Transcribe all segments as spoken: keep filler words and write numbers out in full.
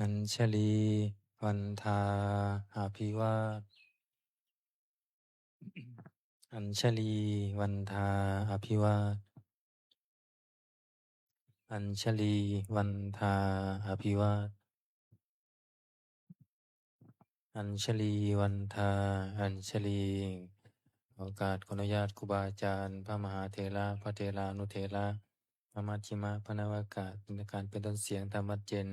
Añjalī vandā abhivād. Añjalī vandā abhivād. Añjalī vandā abhivād. Añjalī vandā añjalī. โอกาสขออนุญาตครูบาอาจารย์ พระมหาเถระ พระเถรานุเถระ พระมัชฌิมะ พระนวกะ การเป็นต้นเสียงธรรมวัจเจน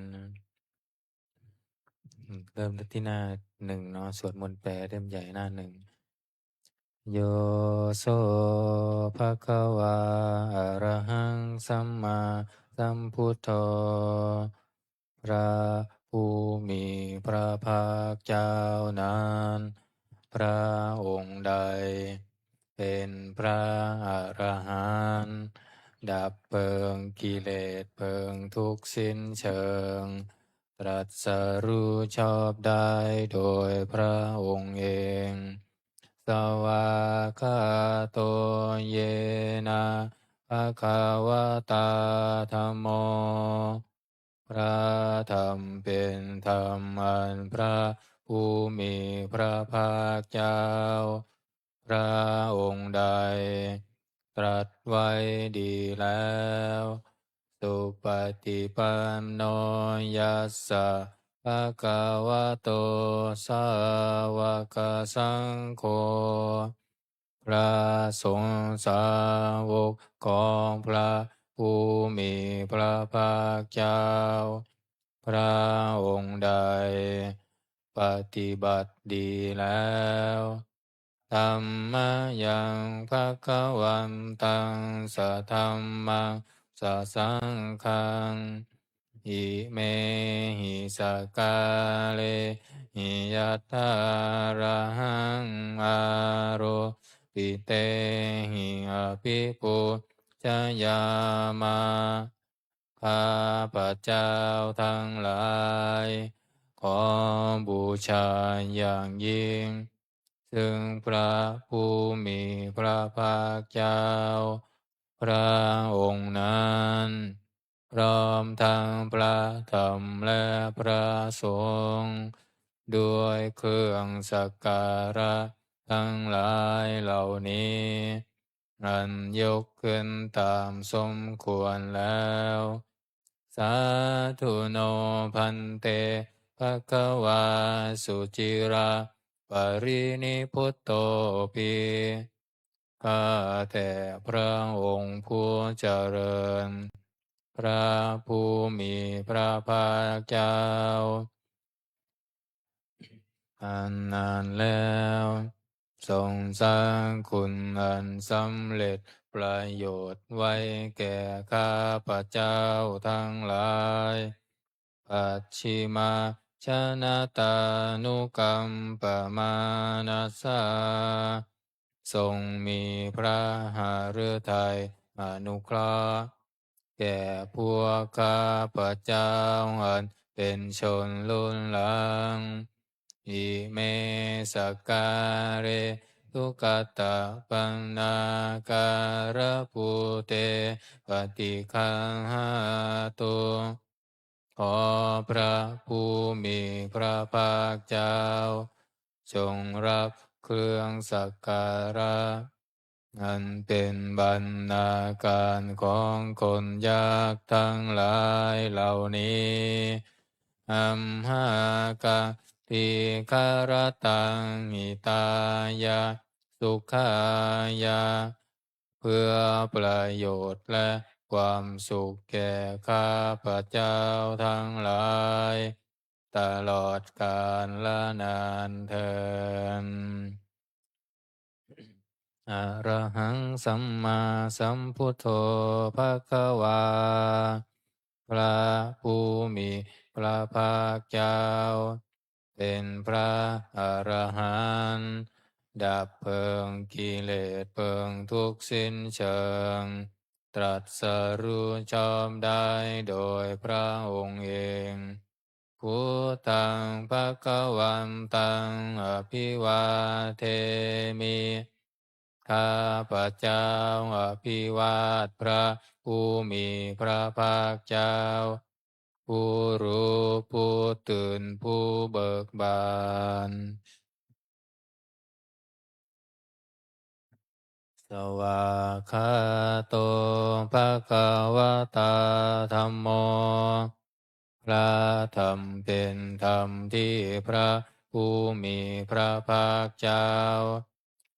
เริ่มที่หน้าหนึ่งเนาะ สวดมนต์แปลเล่มใหญ่หน้าหนึ่ง Yo so bhagavā arahaṃ sammāsambuddho พระผู้มีพระภาคเจ้านั้น พระองค์ใด เป็นพระอรหันต์ ดับเพลิงกิเลสเพลิงทุกข์สิ้นเชิง ตรัสรู้ชอบได้โดยพระองค์เอง Svākkhāto yena bhagavatā dhammo พระธรรมเป็นธรรมอันพระผู้มีพระภาคเจ้า พระองค์ใด ตรัสไว้ดีแล้ว Supaṭipanno yassa bhagavato sāvakasaṅgho พระสงฆ์สาวกของพระผู้มีพระภาคเจ้า พระองค์ใด ปฏิบัติดีแล้ว Dhammayaṃ bhagavantaṃ sadhammaṃ sasaṅghaṃ imehi sakkārehi yathārahaṃ āropitehi abhipūjayāma ข้าพเจ้าทั้งหลาย ขอบูชาอย่างยิ่ง ซึ่งพระผู้มีพระภาคเจ้า พระองค์นั้น พร้อมทั้งพระธรรมและพระสงฆ์ ด้วยเครื่องสักการะทั้งหลายเหล่านี้ อันยกขึ้นตามสมควรแล้ว Sādhu no bhante bhagavā suciraparinibbutopi ข้าแต่พระองค์ผู้เจริญ พระผู้มีพระภาคเจ้า อันนานแล้ว ทรงสร้างคุณอันสำเร็จประโยชน์ไว้แก่ข้าพเจ้าทั้งหลาย Pacchimajanatanukampamānasā ทรงมีพระหฤทัยอนุเคราะห์ แก่พวกข้าพเจ้าอันเป็นชนรุ่นหลัง Ime sakkāre sugatapannākārabhūte paṭiggaṇhātu ขอพระผู้มีพระภาคเจ้า จงรับเครื่องสักการะ อันเป็นบรรณาการของคนยากทั้งหลายเหล่านี้ Amhākaṃ dīgharattaṃ hitāya sukhāya เพื่อประโยชน์และความสุขแก่ข้าพเจ้าทั้งหลาย ตลอดกาลนานเทอญ Arahaṃ sammāsambuddho bhagavā พระผู้มีพระภาคเจ้า เป็นพระอรหันต์ ดับเพลิงกิเลสเพลิงทุกข์สิ้นเชิง ตรัสรู้ชอบได้โดยพระองค์เอง Buddhaṃ bhagavantaṃ abhivādemi ข้าพเจ้าอภิวาทพระผู้มีพระภาคเจ้า ผู้รู้ผู้ตื่นผู้เบิกบาน Svākkhāto bhagavatā dhammo. พระธรรมเป็นธรรมที่พระผู้มีพระภาคเจ้า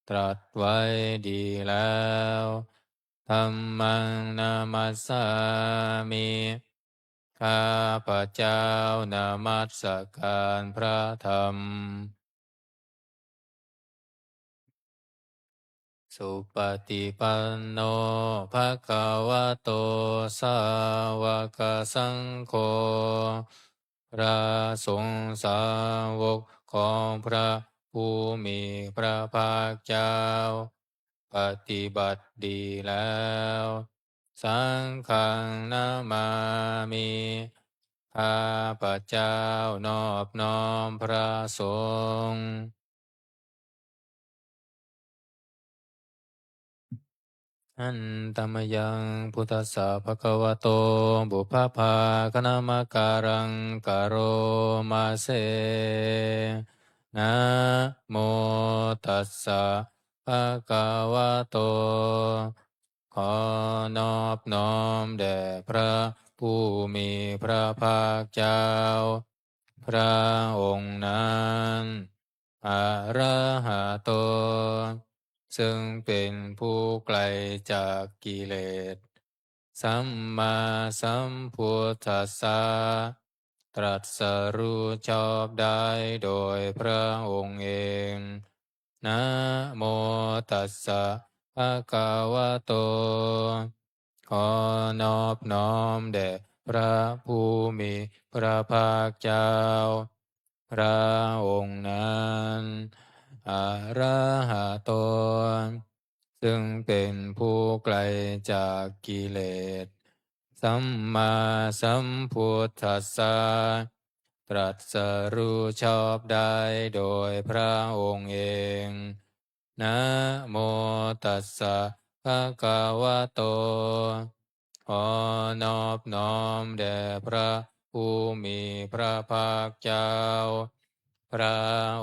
ตรัสไว้ดีแล้ว Dhammaṃ namassāmi. ข้าพเจ้านมัสการพระธรรม Supaṭipanno bhagavato sāvakasaṅgho. พระสงฆ์สาวกของพระผู้มีพระภาคเจ้า ปฏิบัติดีแล้ว Saṅghaṃ namāmi. ข้าพเจ้านอบน้อมพระสงฆ์ Handa mayaṃ buddhassa bhagavato pubbabhāganamakāraṃ karoma se. Namo tassa bhagavato. ขอนอบน้อมแด่พระผู้มีพระภาคเจ้า พระองค์นั้น Arahato ซึ่งเป็นผู้ไกลจากกิเลส Sammāsambuddhassa ตรัสรู้ชอบได้โดยพระองค์เอง Namo tassa bhagavato. ขอนอบน้อมแด่พระผู้มีพระภาคเจ้า พระองค์นั้น Arahato ซึ่งเป็นผู้ไกลจากกิเลส Sammāsambuddhassa ตรัสรู้ชอบได้โดยพระองค์เอง Namo tassa bhagavato. ขอนอบน้อมแด่พระผู้มีพระภาคเจ้า พระ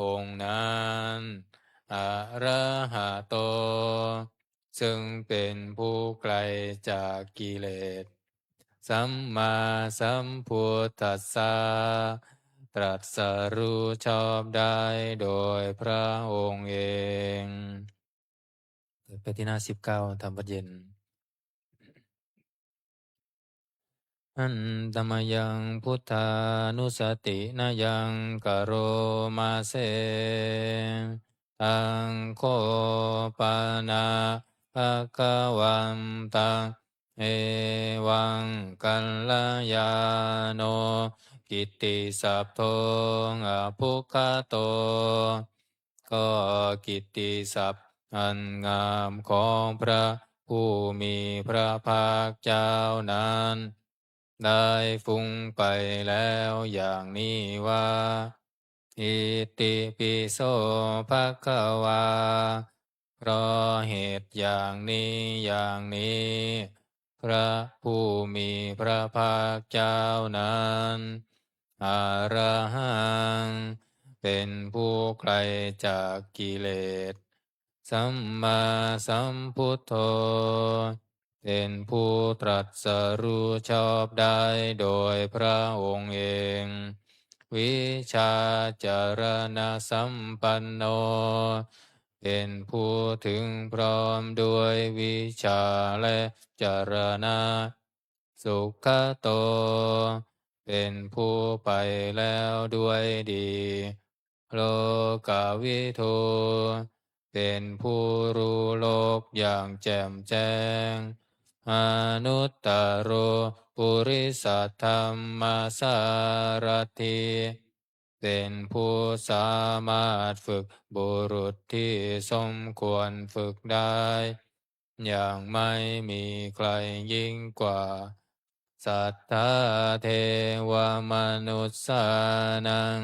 องค์นั้น Arahato ซึ่งเป็นผู้ไกลจากกิเลส Sammāsambuddhassa ตรัสรู้ชอบได้โดยพระองค์เอง ไปที่หน้าสิบเก้า ทำวัตรเย็น Handa mayaṃ buddhānussatinayaṃ karoma se. Taṃ kho pana bhagavantaṃ evaṃ kalyāṇo kittisabdo abbhuggato. ก็กิตติศัพท์อันงามของพระผู้มีพระภาคเจ้านั้น ได้ฟุ้งไปแล้วอย่างนี้ว่า Itipi so bhagavā. เพราะเหตุอย่างนี้อย่างนี้ พระผู้มีพระภาคเจ้านั้น arahaṃ เป็นผู้ไกลจากกิเลส sammāsambuddho เป็นผู้ตรัสรู้ชอบได้โดยพระองค์เอง vijjācaraṇasampanno เป็นผู้ถึงพร้อมด้วยวิชชาและจรณะ sugato เป็นผู้ไปแล้วด้วยดี lokavidū เป็นผู้รู้โลกอย่างแจ่มแจ้ง anuttaro purisadammasārathi เป็นผู้สามารถฝึกบุรุษที่สมควรฝึกได้ อย่างไม่มีใครยิ่งกว่า satthā devamanussānaṃ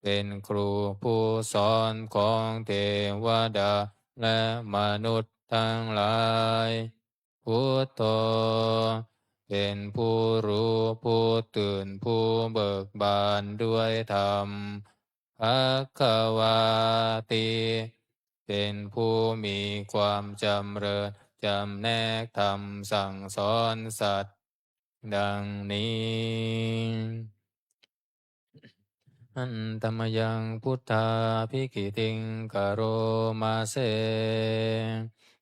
เป็นครูผู้สอนของเทวดาและมนุษย์ทั้งหลาย buddho เป็นผู้รู้ผู้ตื่นผู้เบิกบานด้วยธรรม Bhagavāti เป็นผู้มีความจำเริญจำแนกธรรมสั่งสอนสัตว์ ดังนี้ Handa mayaṃ buddhābhigītiṃ karoma se.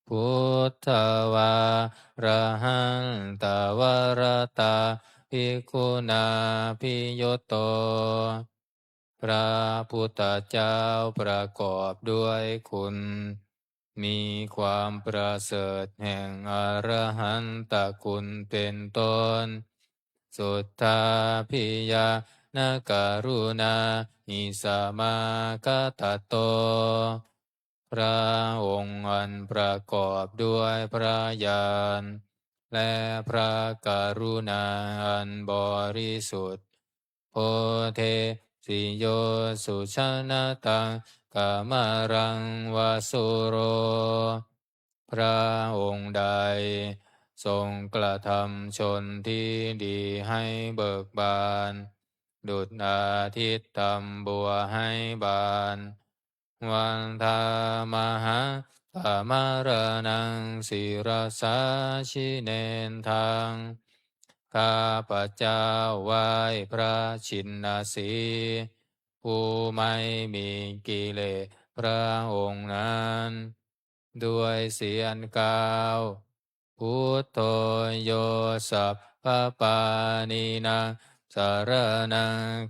Buddhavārahantavaratā bhikkhunābhiyutto. พระพุทธเจ้าประกอบด้วยคุณ มีความประเสริฐแห่งอรหันตคุณเป็นต้น Suddhābhiñāṇakaruṇāhi samāgatatto. พระองค์อันประกอบด้วยพระญาณ และพระกรุณาอันบริสุทธิ์ Bodhesi yo sujanataṃ kamalaṃ va suro. พระองค์ใดทรงกระทำชนที่ดีให้เบิกบาน ดุจอาทิตย์ทำบัวให้บาน Vandāmahaṃ tamaraṇaṃ sirasā jinendaṃ. ข้าพเจ้าไหว้พระชินสีห์ ผู้ไม่มีกิเลสพระองค์นั้น ด้วยเสียงกล่าว Buddho yo sabbapāṇīnaṃ saraṇaṃ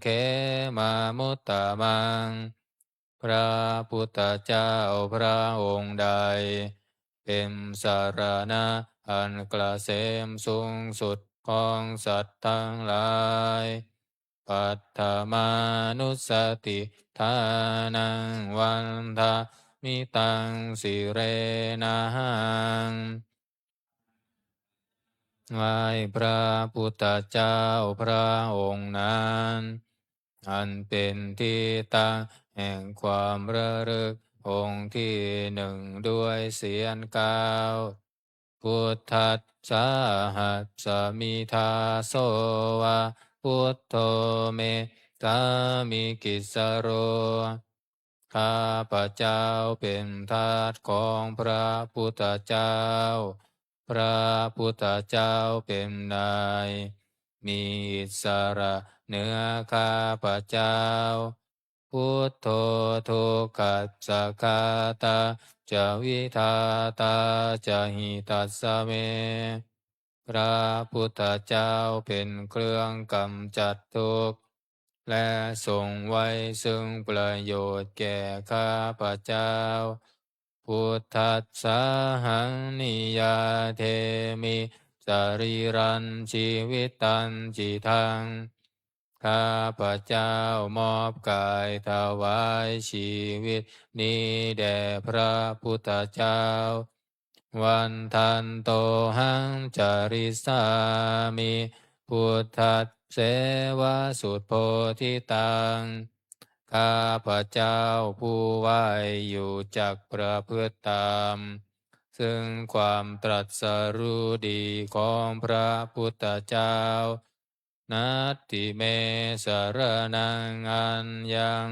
khemamuttamaṃ. พระพุทธเจ้าพระองค์ใด เป็นสรณะอันเกษมสูงสุดของสัตว์ทั้งหลาย Paṭhamānussatiṭṭhānaṃ vandāmi taṃ sirenahaṃ. ไหว้พระพุทธเจ้าพระองค์นั้น อันเป็นที่ตั้งแห่งความระลึกองค์ที่หนึ่งด้วยเสียงกล่าว Buddhassāhasmi dāso va buddho me sāmikissaro. ข้าพเจ้าเป็นทาสของพระพุทธเจ้า พระพุทธเจ้าเป็นนาย มีอิสระเหนือข้าพเจ้า Buddho dukkhassa ghātā ca vidhātā ca hitassa me. พระพุทธเจ้าเป็นเครื่องกำจัดทุกข์ และทรงไว้ซึ่งประโยชน์แก่ข้าพเจ้า Buddhassāhaṃ niyyādemi sarīrañjīvitañcidaṃ. ข้าพเจ้ามอบกายถวายชีวิตนี้แด่พระพุทธเจ้า Vandantohaṃ carissāmi buddhasseva subbodhitaṃ. ข้าพเจ้าผู้ไหว้อยู่จักประพฤติตาม ซึ่งความตรัสรู้ดีของพระพุทธเจ้า Natthi me saraṇaṃ aññaṃ.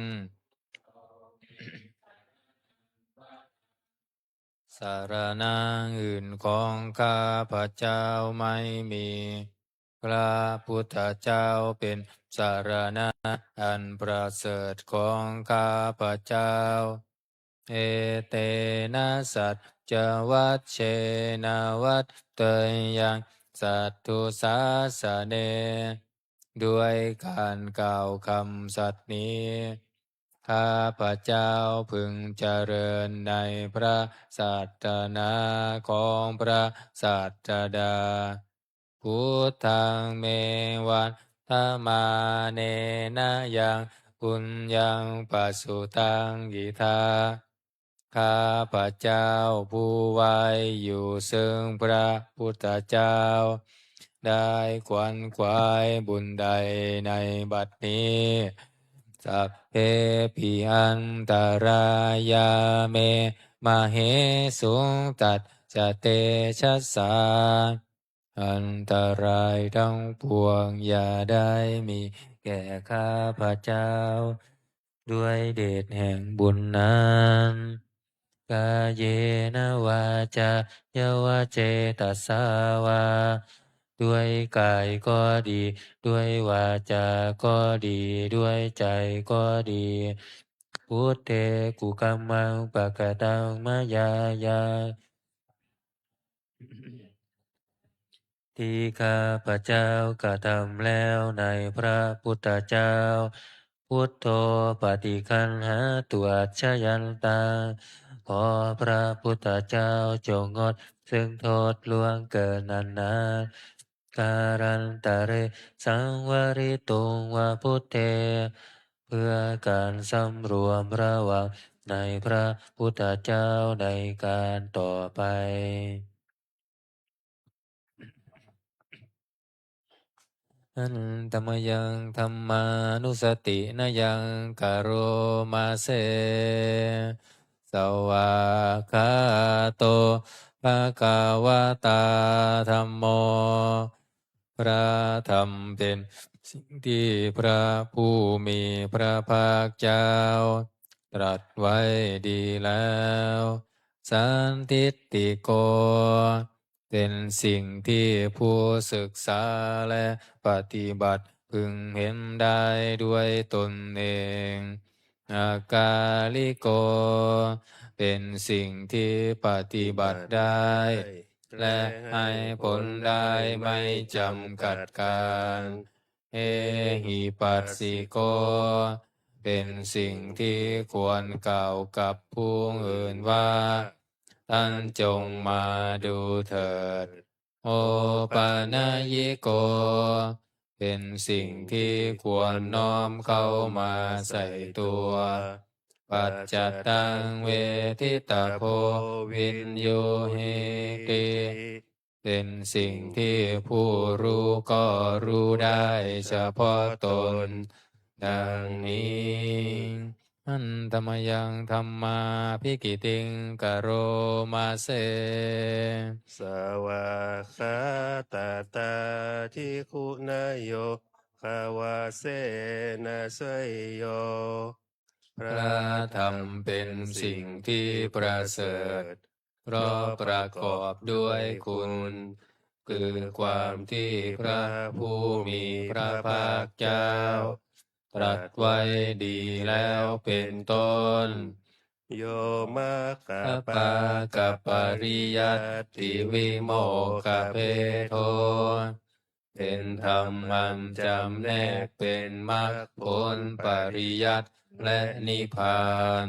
สรณะอื่นของข้าพเจ้าไม่มี พระพุทธเจ้าเป็นสรณะอันประเสริฐของข้าพเจ้า Etena saccavajjena vaḍḍheyyaṃ satthu sāsane. ด้วยการกล่าวคำสัตย์นี้ ข้าพเจ้าพึงเจริญในพระศาสนาของพระศาสดา Buddhaṃ me vandamānena yaṃ puññaṃ pasutaṃ idha. ข้าพเจ้าผู้ไหว้อยู่ซึ่งพระพุทธเจ้า ได้ขวนขวายบุญใดในบัดนี้ Sabbepi antarāyā me māhesuṃ tassa tejasā. อันตรายทั้งปวงอย่าได้มีแก่ข้าพเจ้า ด้วยเดชแห่งบุญนั้น Kāyena vācāya va cetasā vā ด้วยกายก็ดี ด้วยวาจาก็ดี ด้วยใจก็ดี Buddhe kukammaṃ pakataṃ mayā yaṃ ที่ข้าพเจ้ากระทำแล้วในพระพุทธเจ้า Buddho paṭiggaṇhātu accayantaṃ ขอพระพุทธเจ้าจงงดซึ่งโทษล่วงเกินอันนั้น Kālantare saṃvarituṃ va Buddhe เพื่อการสำรวมระวังในพระพุทธเจ้าในการต่อไป Handa mayaṃ dhammānussatinayaṃ karoma se. Svākkhāto bhagavatā dhammo. พระธรรมเป็นสิ่งที่พระผู้มีพระภาคเจ้า ตรัสไว้ดีแล้ว Sandiṭṭhiko เป็นสิ่งที่ผู้ศึกษาและปฏิบัติพึงเห็นได้ด้วยตนเอง Akāliko เป็นสิ่งที่ปฏิบัติได้ และให้ผลได้ไม่จำกัดกาล Ehipassiko เป็นสิ่งที่ควรกล่าวกับผู้อื่นว่า ท่านจงมาดูเถิด Opanayiko เป็นสิ่งที่ควรน้อมเข้ามาใส่ตัว Paccattaṃ veditabbo viññūhīti เป็นสิ่งที่ผู้รู้ก็รู้ได้เฉพาะตน ดังนี้ Handa mayaṃ dhammābhigītiṃ karoma se. Svākkhātatādiguṇayogavasena seyyo. พระธรรมเป็นสิ่งที่ประเสริฐ เพราะประกอบด้วยคุณ คือความที่พระผู้มีพระภาคเจ้า ตรัสไว้ดีแล้วเป็นต้น Yo maggapariññātavimokkhabhedo เป็นธรรมอันจำแนกเป็นมรรคผลปริยัติและนิพพาน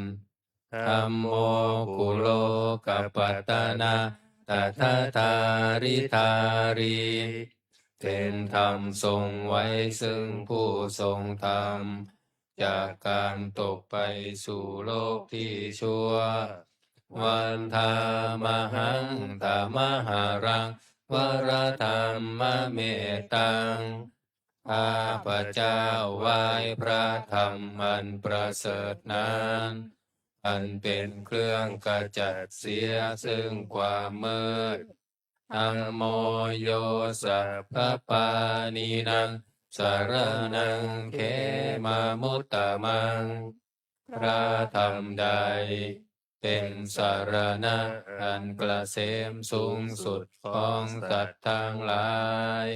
Dhammo kulokapatanā tathadhāridhārī เป็นธรรมทรงไว้ซึ่งผู้ทรงธรรม จากการตกไปสู่โลกที่ชั่ว Vandāmahaṃ tamaharaṃ varadhammamettaṃ ข้าพเจ้าไหว้พระธรรมอันประเสริฐนั้น อันเป็นเครื่องขจัดเสียซึ่งความมืด Dhammo yo sabbapāṇīnaṃ saraṇaṃ khemamuttamaṃ พระธรรมใดเป็นสรณะอันเกษมสูงสุดของสัตว์ทั้งหลาย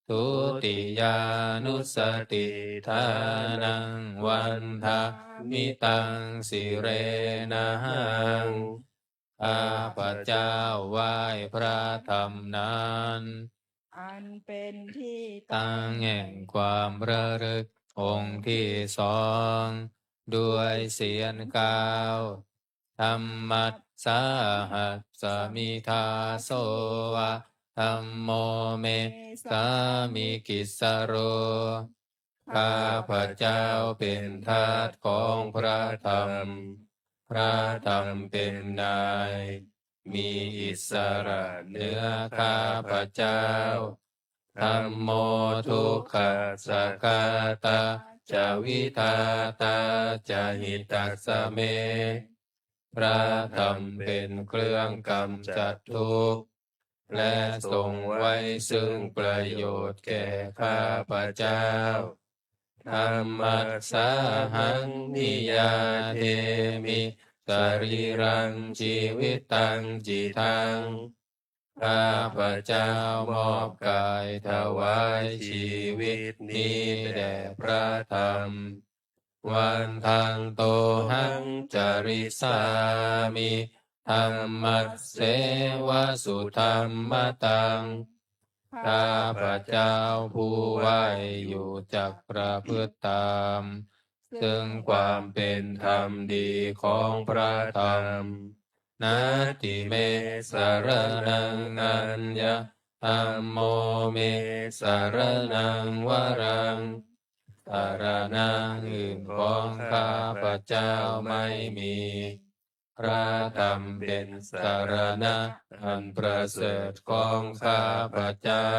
Dutiyānussatiṭṭhānaṃ vandāmi taṃ sirenahaṃ ข้าพเจ้าไหว้พระธรรมนั้น อันเป็นที่ตั้งแห่งความระลึกองค์ที่สอง ด้วยเสียงกล่าว Dhammassāhasmi dāso va dhammo me sāmikissaro ข้าพเจ้าเป็นทาสของพระธรรม พระธรรมเป็นนาย มีอิสระเหนือข้าพเจ้า Dhammo dukkhassa ghātā ca vidhātā ca hitassa me พระธรรมเป็นเครื่องกำจัดทุกข์ และทรงไว้ซึ่งประโยชน์แก่ข้าพเจ้า Dhammassāhaṃ niyyādemi sarīraṃ jīvitaṃ cidaṃ. ข้าพเจ้ามอบกายถวายชีวิตนี้แด่พระธรรม Vandantohaṃ carissāmi dhammasseva sudhammataṃ. ข้าพเจ้าผู้ไหว้อยู่จักประพฤติตาม ซึ่งความเป็นธรรมดีของพระธรรม Natthi me saraṇaṃ aññaṃ, dhammo me saraṇaṃ varaṃ. สรณะอื่นของข้าพเจ้าไม่มี พระธรรมเป็นสรณะอันประเสริฐของข้าพเจ้า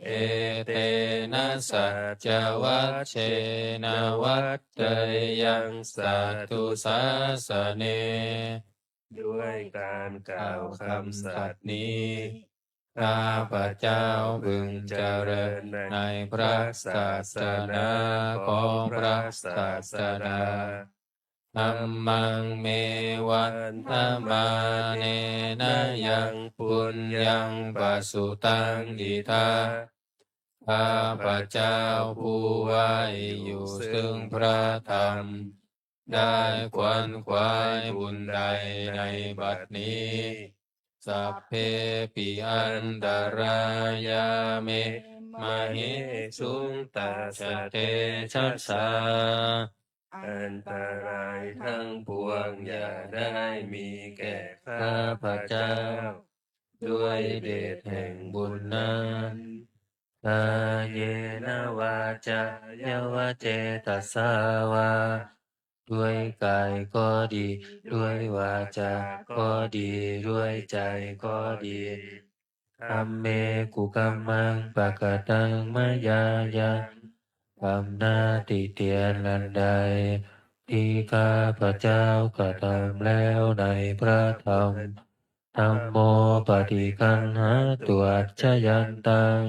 Etena saccavajjena vaḍḍheyyaṃ satthu sāsane. ด้วยการกล่าวคำสัตย์นี้ ข้าพเจ้าพึงเจริญในพระศาสนาของพระศาสดา Dhammaṃ me vandamānena yaṃ puññaṃ pasutaṃ idha. ข้าพเจ้าผู้ไหว้อยู่ซึ่งพระธรรม ได้ขวนขวายบุญใดในบัดนี้ Sabbepi antarāyā me māhesuṃ tassa tejasā. อันตรายทั้งปวงอย่าได้มีแก่ข้าพเจ้า ด้วยเดชแห่งบุญนั้น Kāyena vācāya va cetasā vā. ด้วยกายก็ดี ด้วยวาจาก็ดี ด้วยใจก็ดี Dhamme kukammaṃ pakataṃ mayā yaṃ. กรรมหน้าติเตียนอันใด ที่ข้าพเจ้ากระทำแล้วในพระธรรม Dhammo paṭiggaṇhātu accayantaṃ.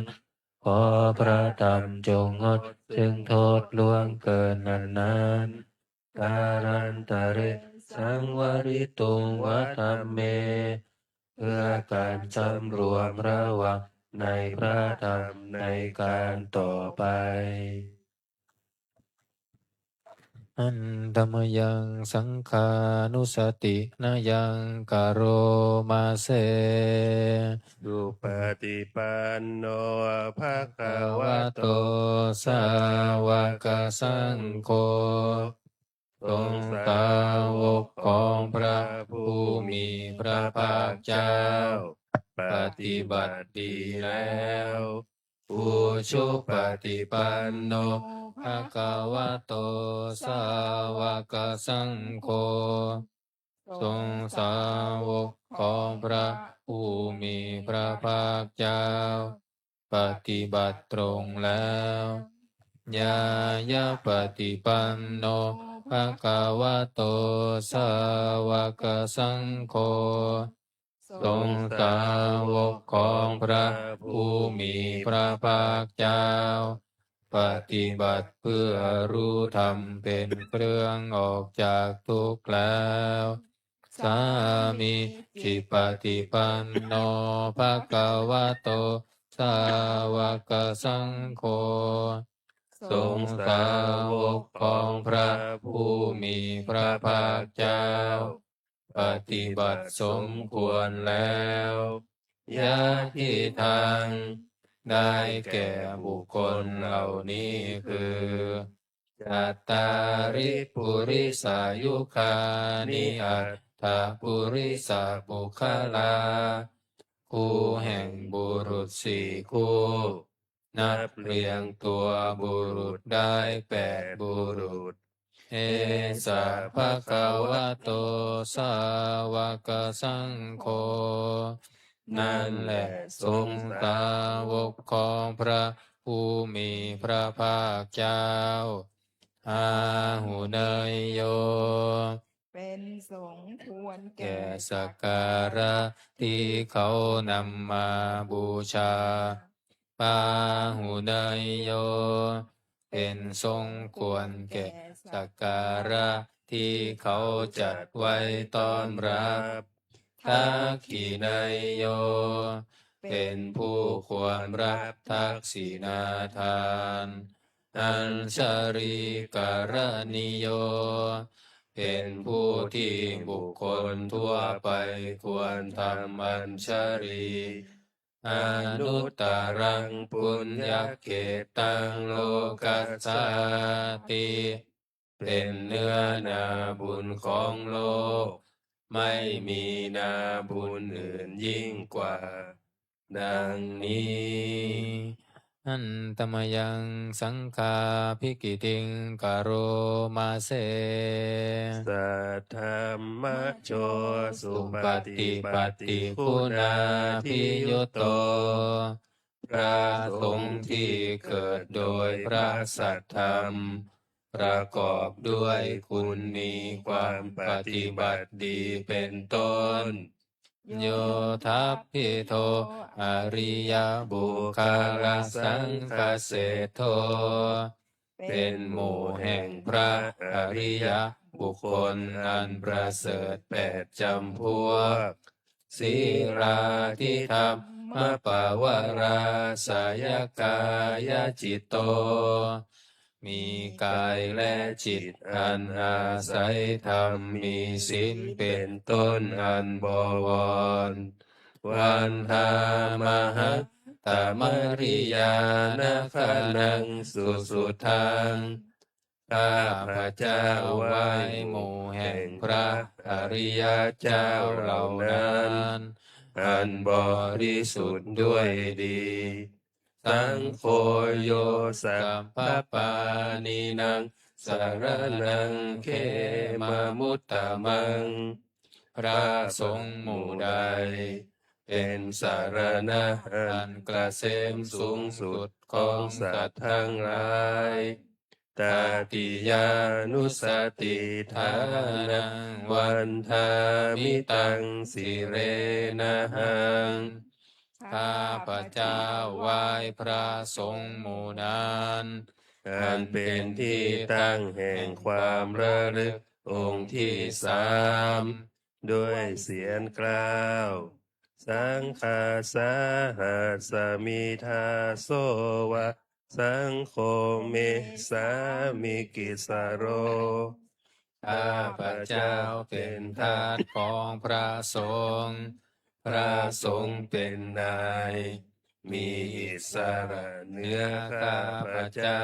ขอพระธรรมจงงดซึ่งโทษล่วงเกินอันนั้น Kālantare saṃvarituṃ va dhamme. เพื่อการสำรวมระวังในพระธรรมในการต่อไป Handa mayaṃ saṅghānussatinayaṃ karoma se. Supaṭipanno bhagavato sāvakasaṅgho. สงฆ์สาวกของพระผู้มีพระภาคเจ้า ปฏิบัติดีแล้ว Ujupaṭipanno bhagavato sāvakasaṅgho. สงฆ์สาวกของพระผู้มีพระภาคเจ้า ปฏิบัติตรงแล้ว Ñāyapaṭipanno bhagavato sāvakasaṅgho. สงฆ์สาวกของพระผู้มีพระภาคเจ้า ปฏิบัติเพื่อรู้ธรรมเป็นเครื่องออกจากทุกข์แล้ว Sāmīcipaṭipanno bhagavato sāvakasaṅgho. สงฆ์สาวกของพระผู้มีพระภาคเจ้า ปฏิบัติสมควรแล้ว Yadidaṃ ได้แก่บุคคลเหล่านี้คือ Cattāri purisayugāni aṭṭha purisapuggalā. คู่แห่งบุรุษสี่คู่ นับเรียงตัวบุรุษได้แปดบุรุษ Esa bhagavato sāvakasaṅgho. นั่นแหละสงฆ์สาวกของพระผู้มีพระภาคเจ้า Āhuneyyo เป็นสงควรแก่สักการะที่เขานำมาบูชา pāhuneyyo เป็นสงควรแก่สักการะที่เขาจัดไว้ต้อนรับ dakkhiṇeyyo เป็นผู้ควรรับทักษิณาทาน añjalikaraṇīyo เป็นผู้ที่บุคคลทั่วไปควรทำอัญชลี anuttaraṃ puññakkhettaṃ lokassāti เป็นเนื้อนาบุญของโลก ไม่มีนาบุญอื่นยิ่งกว่า ดังนี้ handa mayaṃ saṅghābhigītiṃ karoma se. Saddhammajo supaṭipattiguṇādiyutto พระสงฆ์ที่เกิดโดยพระสัทธรรม ประกอบด้วยคุณมีความปฏิบัติดีเป็นต้น yotthappito ariyapuggalasaṅghaseṭṭho เป็นหมู่แห่งพระอริยบุคคลอันประเสริฐแปดจำพวก sīlādidhammapavarāsayakāyacitto มีกายและจิตอันอาศัยธรรม มีศีลเป็นต้นอันบวร vandāmahattamariyāna gaṇaṃ susuddhaṃ ข้าพเจ้าไหว้หมู่แห่งพระอริยเจ้าเหล่านั้น อันบริสุทธิ์ด้วยดี saṅgho yo sabbapāṇīnaṃ saraṇaṃ khemamuttamaṃ พระสงฆ์หมู่ใด เป็นสรณะอันเกษมสูงสุดของสัตว์ทั้งหลาย tatiyānussatiṭṭhānaṃ vandāmi taṃ sirenahaṃ ข้าพเจ้าไหว้พระสงฆ์หมู่นั้น อันเป็นที่ตั้งแห่งความระลึกองค์ที่สาม ด้วยเสียงกล่าว saṅghassa hasmi dāso va saṅgho me sāmikissaro ข้าพเจ้าเป็นทาสของพระสงฆ์ พระสงฆ์เป็นนาย มีอิสระเหนือข้าพเจ้า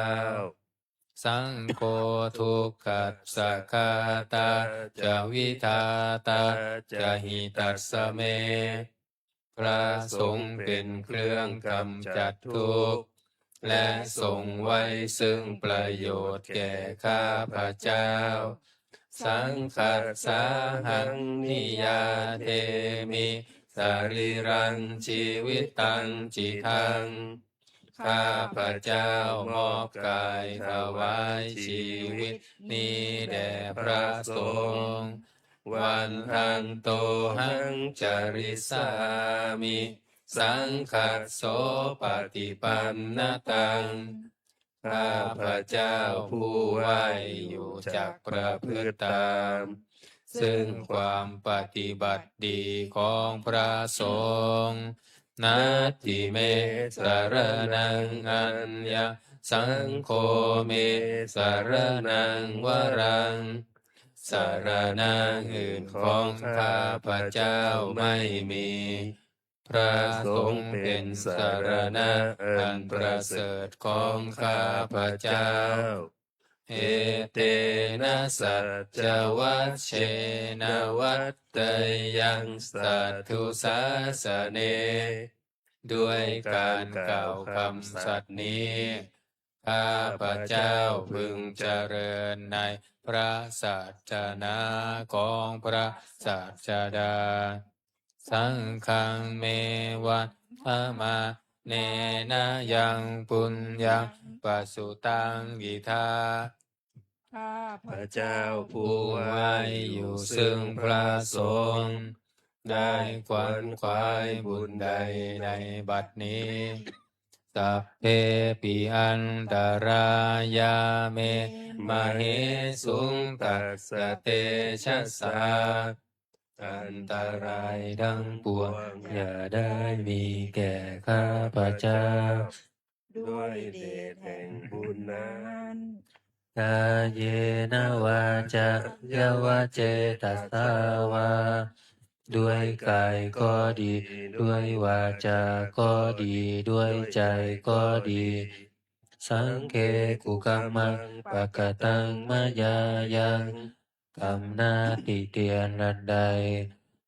saṅgho dukkhassa ghātā ca vidhātā ca hitassa me พระสงฆ์เป็นเครื่องกำจัดทุกข์ และทรงไว้ซึ่งประโยชน์แก่ข้าพเจ้า saṅghassāhaṃ niyyādemi sarīraṃ jīvitaṃ cidaṃ ข้าพเจ้ามอบกายถวายชีวิตนี้แด่พระสงฆ์ vandantohaṃ carissāmi saṅghassopaṭipannataṃ ข้าพเจ้าผู้ไหว้อยู่จักประพฤติตาม ซึ่งความปฏิบัติดีของพระสงฆ์ natthi me saraṇaṃ aññaṃ saṅgho me saraṇaṃ varaṃ สรณะอื่นของข้าพเจ้าไม่มี พระสงฆ์เป็นสรณะอันประเสริฐของข้าพเจ้า etena saccavajjena vaḍḍheyyaṃ satthu sāsane ด้วยการกล่าวคำสัตย์นี้ ข้าพเจ้าพึงเจริญในพระศาสนาของพระศาสดา saṅghaṃ me vandamānena yaṃ puññaṃ pasutaṃ idha พเจ้าผู้ไหว้อยู่ซึ่งพระสงฆ์ ได้ขวนขวายบุญใดในบัดนี้ Sabbepi antarāyā me māhesuṃ tassa tejasā. อันตรายทั้งปวงอย่าได้มีแก่ข้าพเจ้า ด้วยเดชแห่งบุญนั้น Kāyena vācāya va cetasā vā ด้วยกายก็ดี ด้วยวาจาก็ดี ด้วยใจก็ดี Saṅghe kukammaṃ pakataṃ mayā yaṃ กรรมหน้าติเตียนอันใด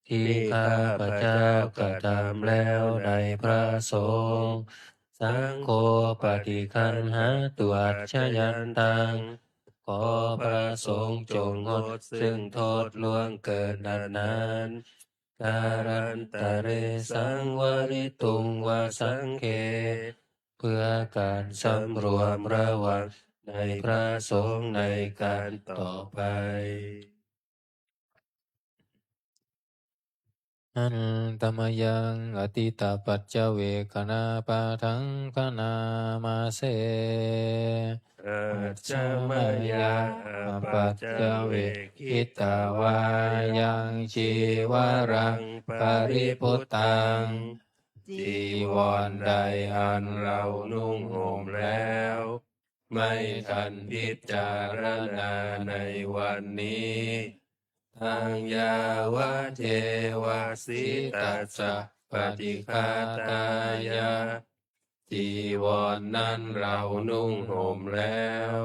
ที่ข้าพเจ้ากระทำแล้วในพระสงฆ์ Saṅgho paṭiggaṇhātu accayantaṃ ขอพระสงฆ์จงงดซึ่งโทษล่วงเกินอันนั้น Kālantare saṃvarituṃ va saṅghe เพื่อการสำรวมระวังในพระสงฆ์ในการต่อไป Handa mayaṃ atītapaccavekkhaṇapāṭhaṃ bhaṇāma se. Ajjhamāyā apaccavekkhitvā yaṃ cīvaraṃ paribhuttaṃ จีวรใดอันเรานุ่งห่มแล้ว ไม่ทันพิจารณาในวันนี้ Taṃ yāvadeva sītassa paṭighātāya จีวรนั้นเรานุ่งห่มแล้ว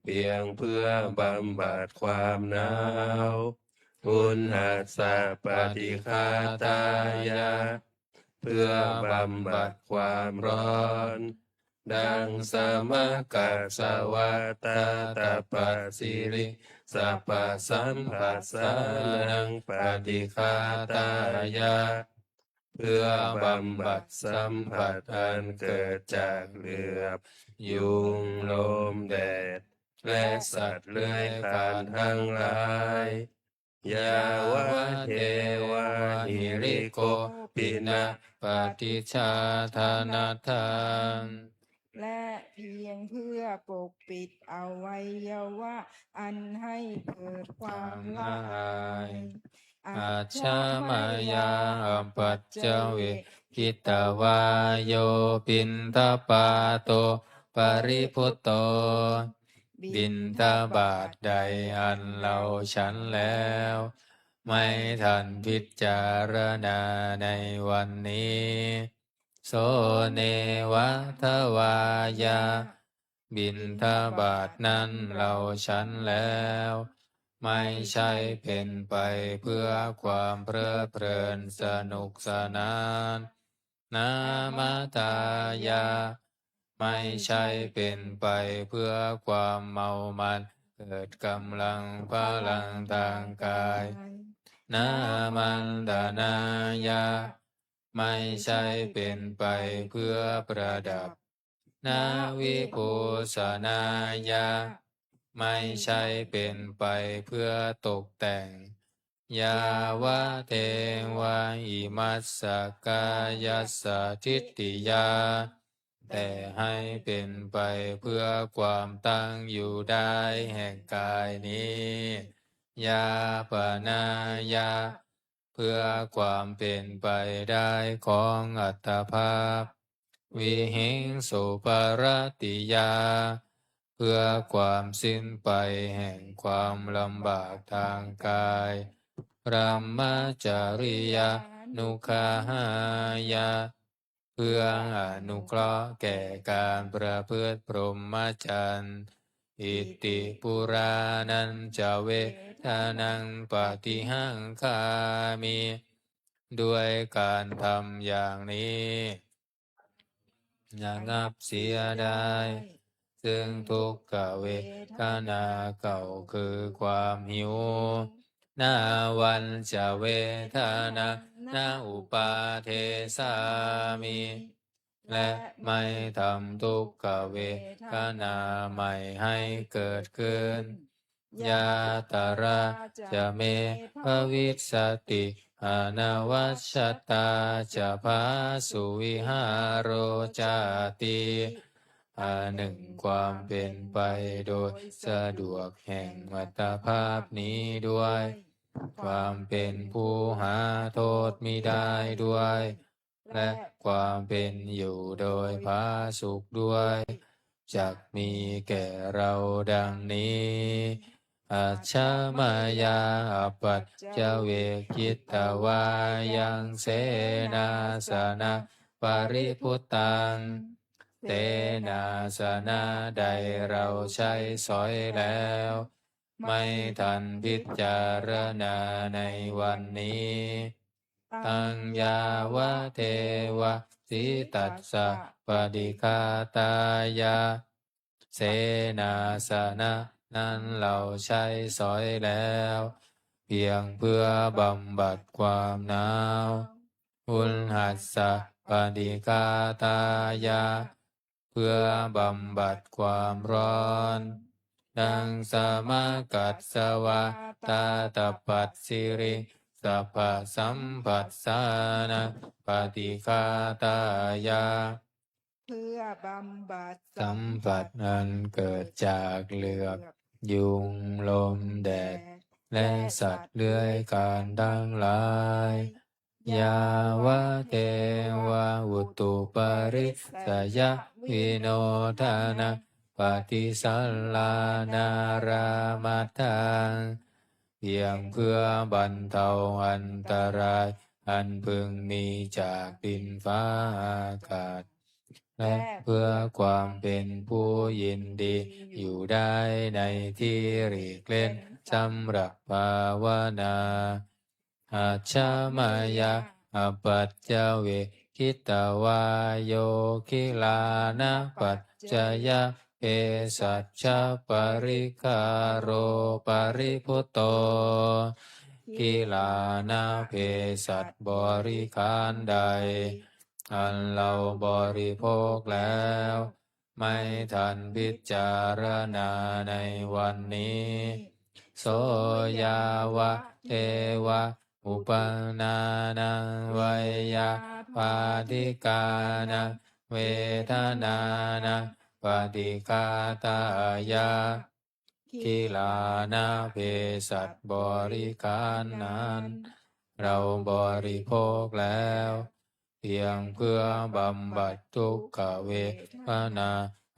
เพียงเพื่อบำบัดความหนาว Uṇhassa paṭighātāya เพื่อบำบัดความร้อน Daṃsamakasavātātapasiriṃsapasamphassānaṃ paṭighātāya เพื่อบำบัดสัมผัสอันเกิดจากเหลือบ ยุง ลม แดด และสัตว์เลื้อยคลานทั้งหลาย Yāvadeva hirikopinapaṭicchādanatthaṃ และเพียงเพื่อปกปิดอวัยวะอันให้เกิดความละอาย Ajjhamāyā apaccavekkhitvā yo piṇḍapāto paribhutto บิณฑบาตใดอันเราฉันแล้ว ไม่ทันพิจารณาในวันนี้ So neva davāya บิณฑบาตนั้นเราฉันแล้ว ไม่ใช่เป็นไปเพื่อความเพลิดเพลินสนุกสนาน Nāmattāya ไม่ใช่เป็นไปเพื่อความเมามันเกิดกำลังพลังทางกาย Nāmantanāya ไม่ใช่เป็นไปเพื่อประดับ Navibhūsanāya ไม่ใช่เป็นไปเพื่อตกแต่ง Yāvadeva imassa kāyassa ṭhitiyā แต่ให้เป็นไปเพื่อความตั้งอยู่ได้แห่งกายนี้ Yāpanāya เพื่อความเป็นไปได้ของอัตภาพ Vihiṃsuparatiyā เพื่อความสิ้นไปแห่งความลำบากทางกาย Brahmacariyānuggahāya เพื่ออนุเคราะห์แก่การประพฤติพรหมจรรย์ Iti purāṇañca vedanaṃ paṭihaṅkhāmi ด้วยการทำอย่างนี้ ระงับเสียได้ ซึ่งทุกขเวทนาเก่าคือความหิว Nāvañca vedanaṃ na uppādessāmi และไม่ทำทุกขเวทนาใหม่ให้เกิดขึ้น yātrā ca me bhavissati, anavajjatā ca phāsuvihāro cāti. อันหนึ่ง ความเป็นไปโดยสะดวกแห่งอัตภาพนี้ด้วย ความเป็นผู้หาโทษมิได้ด้วย และความเป็นอยู่โดยผาสุกด้วย จักมีแก่เราดังนี้ Ajja mayā apaccavekkhitvā yaṃ senāsanaṃ paribhuttaṃ, เสนาสนะใดเราใช้สอยแล้ว ไม่ทันพิจารณาในวันนี้ Taṃ yāvadeva sītassa paṭighātāya, เสนาสนะนั้นเราใช้สอยแล้ว เพียงเพื่อบำบัดความหนาว Uṇhassa paṭighātāya, เพื่อบำบัดความร้อน Daṃsamakassavatā tapasirisabbasambhassānaṃ paṭighātāya, เพื่อบำบัด สัมผัสอันเกิดจากเหลือบยุง ลมแดด และสัตว์เลื้อยคลานทั้งหลาย Yāvadeva utuparissayavinodanaṃ paṭisallānārāmatthaṃ, เพียงเพื่อบรรเทาอันตรายอันพึงมีจากดินฟ้าอากาศ และเพื่อความเป็นผู้ยินดีอยู่ได้ในที่หลีกเล่นสำหรับภาวนา Ajja mayā apaccavekkhitvā yo gilānapaccayabhesajjaparikkhāro paribhutto, กิลานะเภสัชบริขารใด อันเราบริโภคแล้ว ไม่ทันพิจารณาในวันนี้ So yāvadeva uppannānaṃ veyyābādhikānaṃ vedanānaṃ paṭighātāya, กิลานะเภสัชบริขารนั้น เราบริโภคแล้ว เพียงเพื่อบำบัดทุกขเวทนา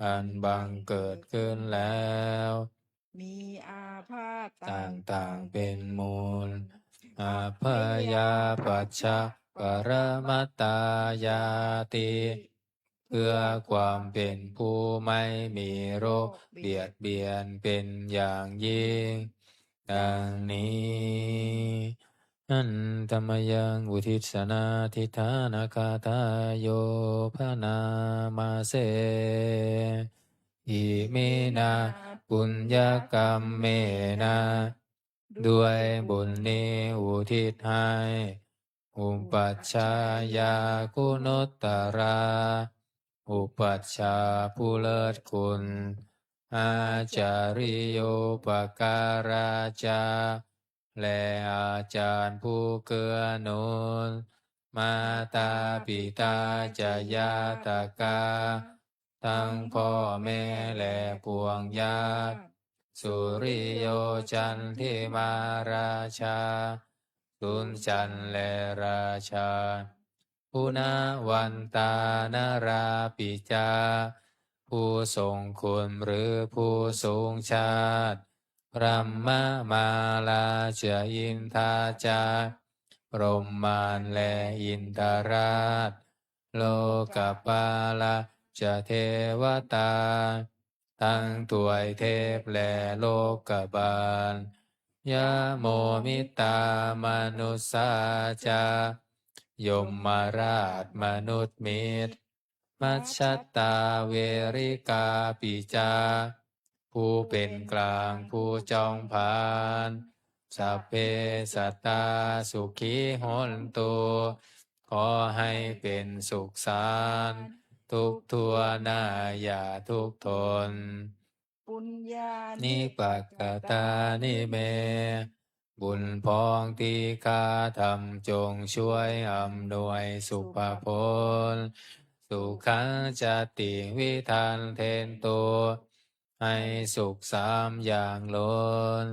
อันบังเกิดขึ้นแล้ว มีอาพาธต่างๆเป็นมูล Abyāpajjhaparamatāyāti, เพื่อความเป็นผู้ไม่มีโรคเบียดเบียนเป็นอย่างยิ่ง ดังนี้ Handa mayaṃ uddissa nāthiṭṭhānagāthāyo bhaṇāma se. Iminā puññakammena, ด้วยบุญนี้อุทิศให้ upajjhāyā guṇuttarā, อุปัชฌาย์ผู้เลิศคุณ ācariyūpakārā ca, และอาจารย์ผู้เกื้อหนุน mātā pitā ca ñātakā, ทั้งพ่อแม่และปวงญาติ suriyo candimā rājā, สุญจันทร์และราชา guṇavantā narāpi ca, ผู้ทรงคุณหรือผู้สูงชาติ brahmamārā ca indā ca, พรหมารและอินทราช lokapālā ca devatā, ทั้งทวยเทพและโลกบาล yamo mittā manussā ca, ยมราชมนุษย์มิตร majjhattā verikāpi ca, ผู้เป็นกลางผู้จอมผาน sabbe sattā sukhī hontu, ขอให้เป็นสุขสันต์ทุกทั่วหน้าอย่าทุกข์ทน puññāni pakatāni me บุญพ้องที่ข้าทำจงช่วยอำนวยสุภผล sukhañca tividhaṃ dentu ให้สุขสามอย่างล้น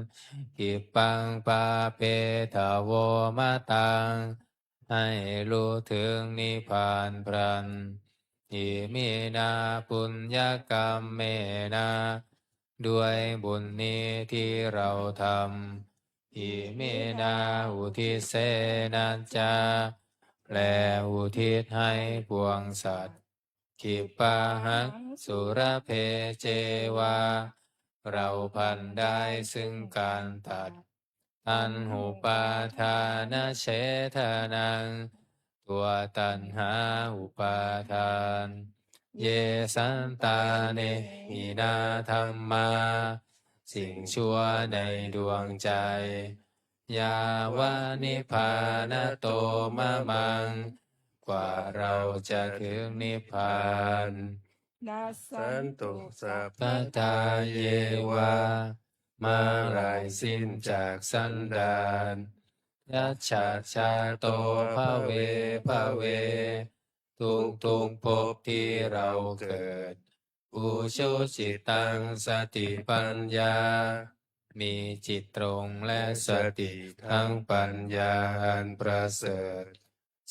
khippaṃ pāpetha vomataṃ ให้รู้ถึงนิพพานพลัน iminā puññakammena ด้วยบุญนี้ที่เราทำ iminā uddisena ca และอุทิศให้ปวงสัตว์ khippāhaṃ sulabhe ceva เราพลันได้ซึ่งการตัด taṇhupādānachedanaṃ ตัวตัณหาอุปาทาน ye santāne hīnā dhammā สิ่งชั่วในดวงใจ yāva nibbānato mamaṃ กว่าเราจะถึงนิพพาน nassantu sabbadā yeva เมื่อไรสิ้นจากสันดาน yattha jāto bhave bhave ทุกๆภพที่เราเกิด ujucittaṃ satipaññā มีจิตตรงและสติทั้งปัญญาอันประเสริฐ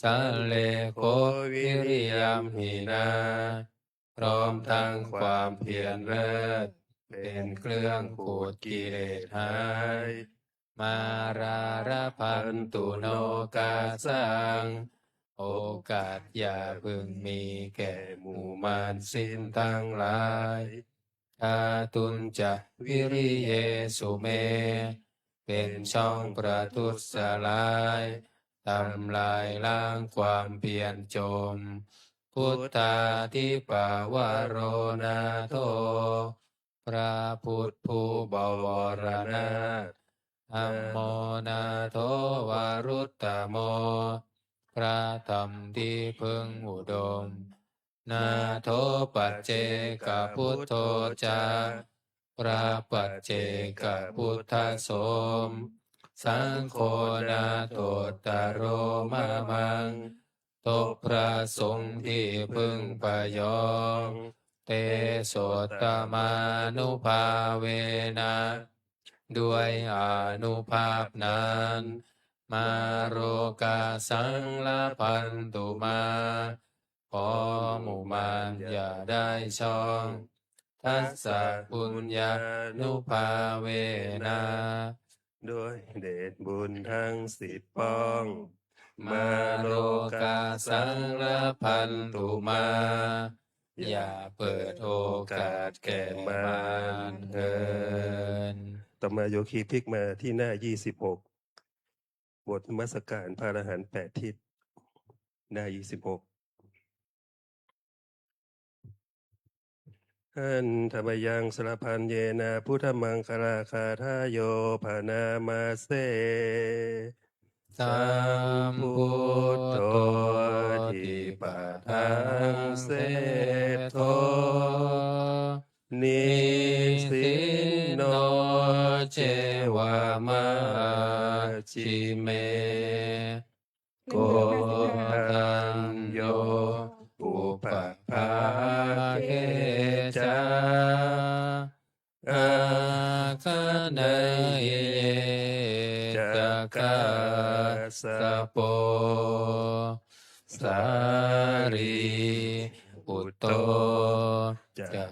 sallekho viriyamhinā พร้อมทั้งความเพียรเลิศ เป็นเครื่องขูดกิเลสหาย mārā labhantu nokāsaṃ โอกาสอย่าพึงมีแก่หมู่มารสิ้นทั้งหลาย ṭhātuñca viriyesu me เป็นช่องประทุษร้าย ทำลายล้างความเพียรจม buddhādhipavaro nātho พระพุทธผู้บวรนาถ dhammo nātho varuttamo พระธรรมที่พึ่งอุดม nātho paccekabuddho ca พระปัจเจกพุทธสม saṅgho nāthottaro mamaṃ ทบพระสงฆ์ที่พึ่งพยอง tesottamānubhāvena ด้วยอานุภาพนั้น mārokāsaṃ labhantu mā ขอหมู่มารอย่าได้ช่อง tassa puññānubhāvena ด้วยเดชบุญทั้งสิบป้อง mārokāsaṃ labhantu mā อย่าเปิดโอกาสแก่มารเถิด ต่อมาโยคีพลิกมาที่หน้ายี่สิบหก บทนมัสการพระอรหันต์แปดทิศ หน้ายี่สิบหก handa mayaṃ sarabhaññena buddhamaṅgalagāthāyo bhaṇāma se. Sambuddho dipadaṃ seṭṭho nisinno ceva majjhime, koṇḍañño pubbaṃ bhāge ca āgaṇeyye ca kassapo, sārīputto ca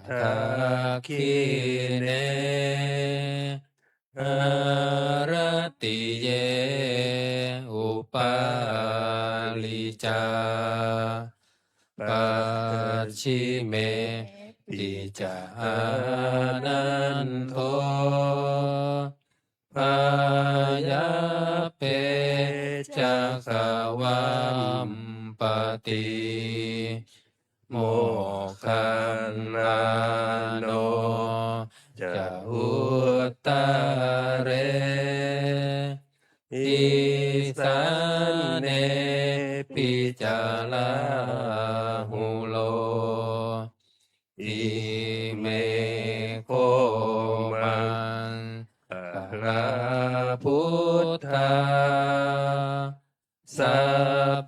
dakkhiṇe, haratiye upāli ca, pacchime pi ca ānando, byāppi ca gavampati. Moggallāno ca uttare, isāne pi ca Rāhulo, ime kho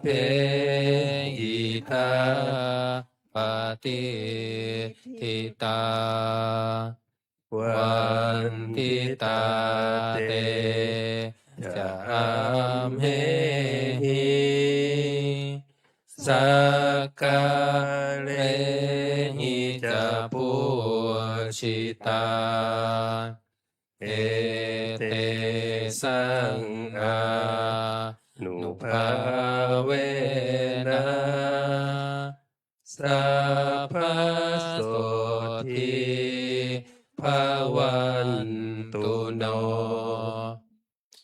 phehi tā patiṭṭhitā vanditā te ca amhehi sakkārehi ca pūjitā. Etesaṃ ānubhāvena sabbasotthī bhavantu no.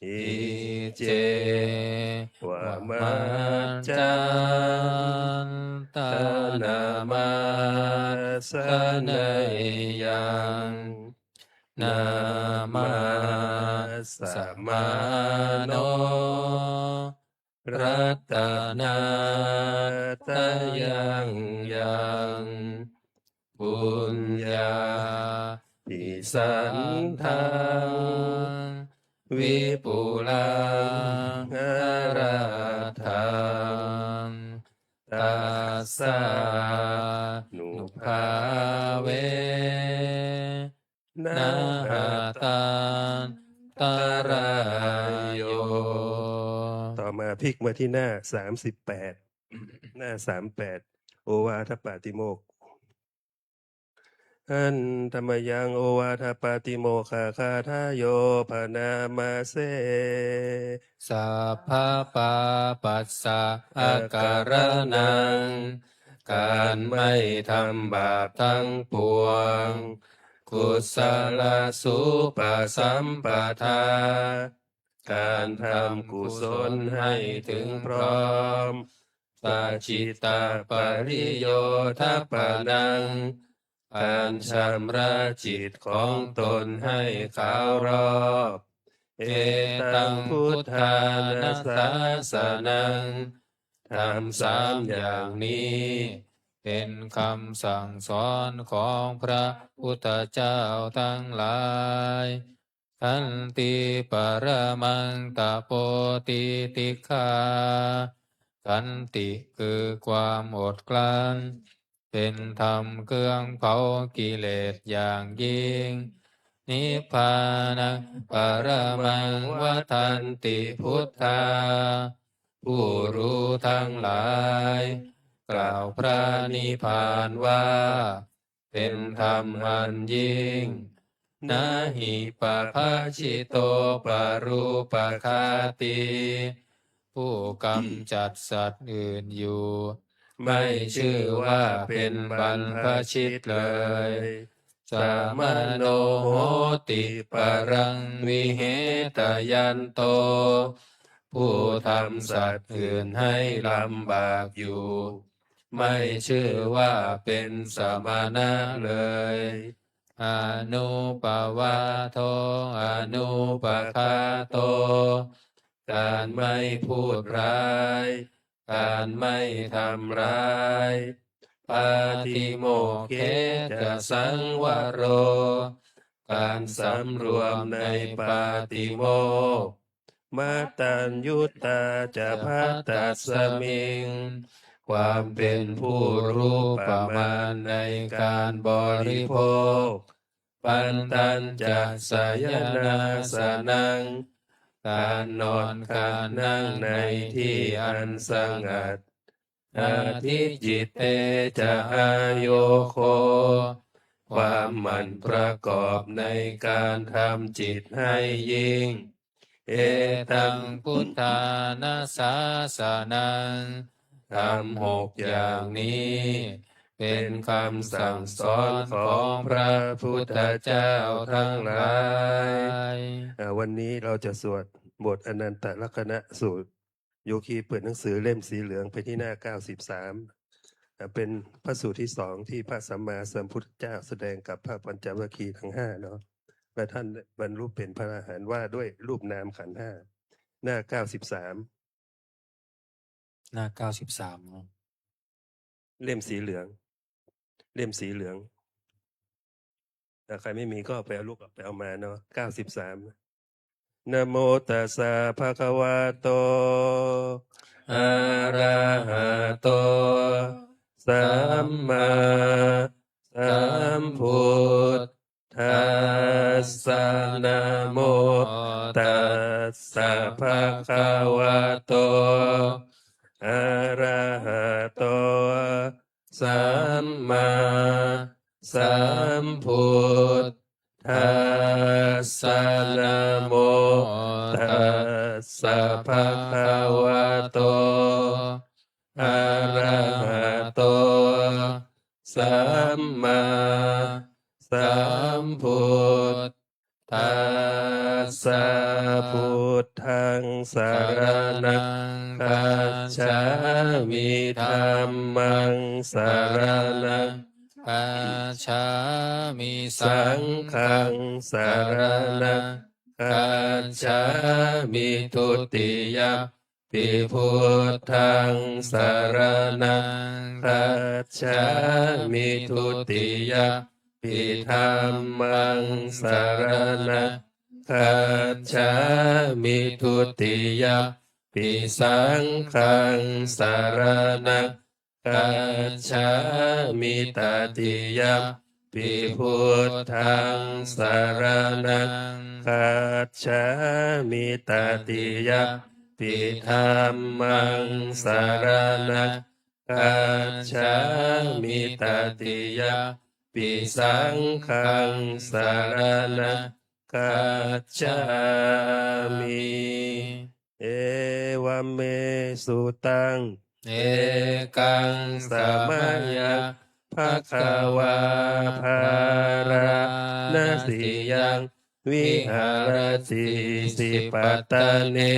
Iccevamaccantanamassaneyyaṃ namassamāno ratanattayaṃ yaṃ puññābhisandaṃ vipulaṃ alatthaṃ tassānubhāvena hatantarāyo. ต่อมาพลิกมาที่หน้า สามสิบแปด หน้า สามแปด โอวาทปาติโมกข์ Handa mayaṃ ovādapātimokkhaṃ, gāthāyo bhaṇāma se. Sabbapāpassa akaraṇaṃ, การไม่ทำบาปทั้งปวง kusalasūpasampadā, การทำกุศลให้ถึงพร้อม sacittapariyodapanaṃ, การชำระจิตของตนให้ขาวรอบ etaṃ buddhāna sāsanaṃ, ธรรมสามอย่างนี้ เป็นคำสั่งสอนของพระพุทธเจ้าทั้งหลาย Khanti paramaṃ tapo titikkhā, ขันติคือความอดกลั้น เป็นธรรมเครื่องเผากิเลสอย่างยิ่ง Nibbānaṃ paramaṃ vadanti buddhā, ผู้รู้ทั้งหลาย กล่าวพระนิพพานว่า เป็นธรรมอันยิ่ง na hi pabbajito parūpaghātī, ผู้กำจัดสัตว์อื่นอยู่ ไม่ชื่อว่าเป็นบรรพชิตเลย samano hoti paraṃ vihetayanto, ผู้ทำสัตว์อื่นให้ลำบากอยู่ ไม่ชื่อว่าเป็นสมณะเลย anuppavādo anupaghāto, การไม่พูดร้าย การไม่ทำร้าย pātimokkhe ca saṃvaro, การสำรวมในปาติโมกข์ Mattaññutā ca bhattasmiṃ, ความเป็นผู้รู้ประมาณในการบริโภค pantañca sayanāsanaṃ, การนอนการนั่งในที่อันสงัด adhicitte ca āyogo, ความหมั่นประกอบในการทำจิตให้ยิ่ง etaṃ buddhāna sāsanaṃ, ธรรมหกอย่างนี้ เป็นคำสั่งสอนของพระพุทธเจ้าทั้งหลาย อ่า วันนี้เราจะสวดบทอนันตลักษณสูตร โยคีเปิดหนังสือเล่มสีเหลืองไปที่หน้า เก้าสิบสาม อ่า เป็นพระสูตรที่สองที่พระสัมมาสัมพุทธเจ้าแสดงกับพระปัญจวัคคีย์ทั้งห้าเนาะ และท่านบรรลุเป็นพระอรหันต์ว่าด้วยรูปนามขันธ์ห้า หน้า เก้าสิบสาม หน้า เก้าสิบสาม เนาะ เล่มสีเหลือง เล่มสีเหลือง ถ้าใครไม่มีก็ไปเอาลูกไปเอามาเนาะ เก้าสิบสาม Namo tassa bhagavato arahato sammāsambuddhassa. Namo tassa bhagavato arahato sammāsambuddhassa. Namo tassa bhagavato arahato sammāsambuddhassa. Buddhaṃ saraṇaṃ gacchāmi. Dhammaṃ saraṇaṃ gacchāmi. Saṅghaṃ saraṇaṃ gacchāmi. Dutiyampi buddhaṃ saraṇaṃ gacchāmi. Dutiyampi dhammaṃ saraṇaṃ gacchāmi. Dutiyampi saṅghaṃ saraṇaṃ gacchāmi. Tatiyampi buddhaṃ saraṇaṃ gacchāmi. Tatiyampi dhammaṃ saraṇaṃ gacchāmi. Tatiyampi saṅghaṃ saraṇaṃ gacchāmi. Evaṃ me sutaṃ. Ekaṃ samayaṃ bhagavā bārāṇasiyaṃ viharati isipatane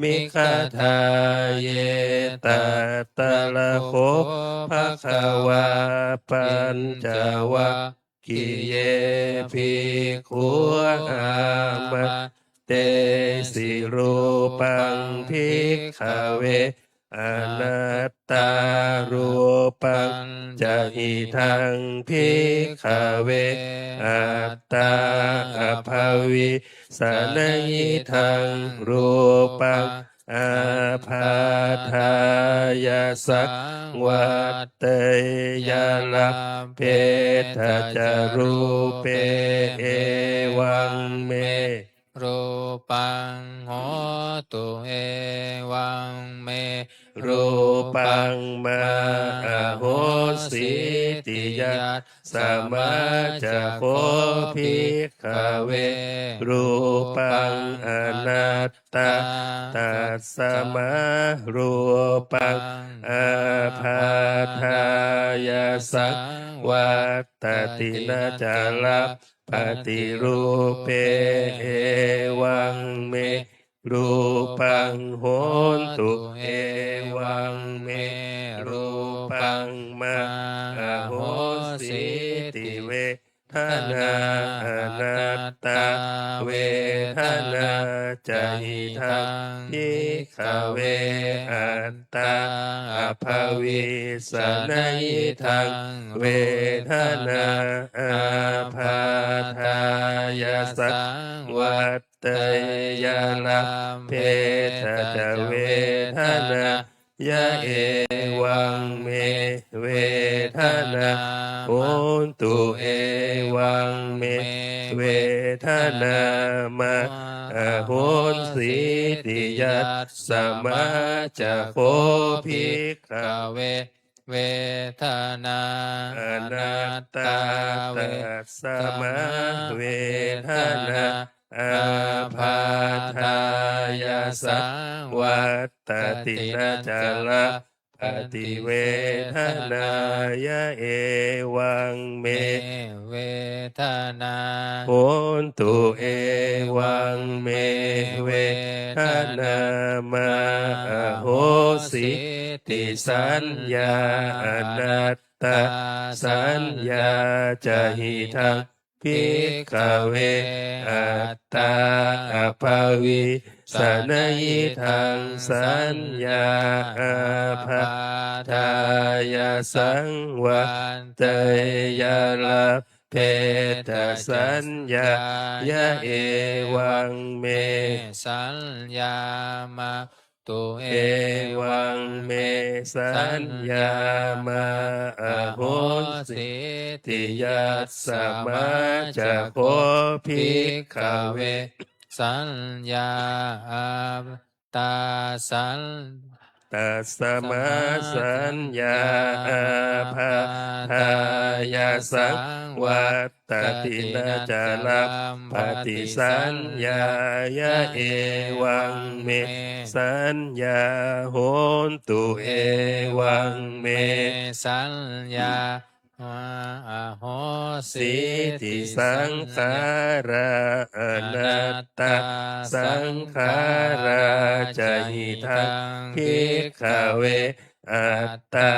migadāye. Tatra kho bhagavā pañcava ggiye bhikkhū āmantesi. Rūpaṃ bhikkhave anattā. Rūpañca idaṃ bhikkhave attā abhavissanayidaṃ. Rūpaṃ ābādhāya saṃvatteyya labhetha ca rūpe. Evaṃ me rūpaṃ hotu. Evaṃ me rūpaṃ mā ahosīti. Yasmā ca kho bhikkhave rūpaṃ anat tā. Tasmā rūpaṃ ābādhāya saṃvattati na ca labbhati rūpe. Evaṃ me rūpaṃ hotu. Evaṃ me rūpaṃ mā ahosīti. Ve danā anattā. Vedanā ca idaṃ bhikkhave attā abhavissanayidaṃ. Vedanā ābādhāya saṃvatteyya labhetha ca vedanā. Ya evaṃ me vedanā hotu. Evaṃ me vedanā mā ahosīti. Yasmā ca kho bhikkhave vedanā anattā. Tasmā vedanā ābādhāya saṃvattati na ca labbhati vedanā. Ya evaṃ me vedanā hotu. Evaṃ me vedanā mā ahosīti. Saññā anat tā. Saññā ca idaṃ bhikkhave attā abhavissanayidaṃ. Saññā ābādhāya saṃvatteyya lab labbhetasaññāya evaṃ me saññāma tu evaṃ me saññāma ahosīti. Yasmā ca kho bhikkhave saññā ābādhā sañ- tasmā saññā ābādhāya saṃvat tati na ca labbhati saññāya evaṃ me saññā hontu evaṃ me saññā ahosīti. Saṅkhārā anattā saṅkhārā ca idaṃ bhikkhave attā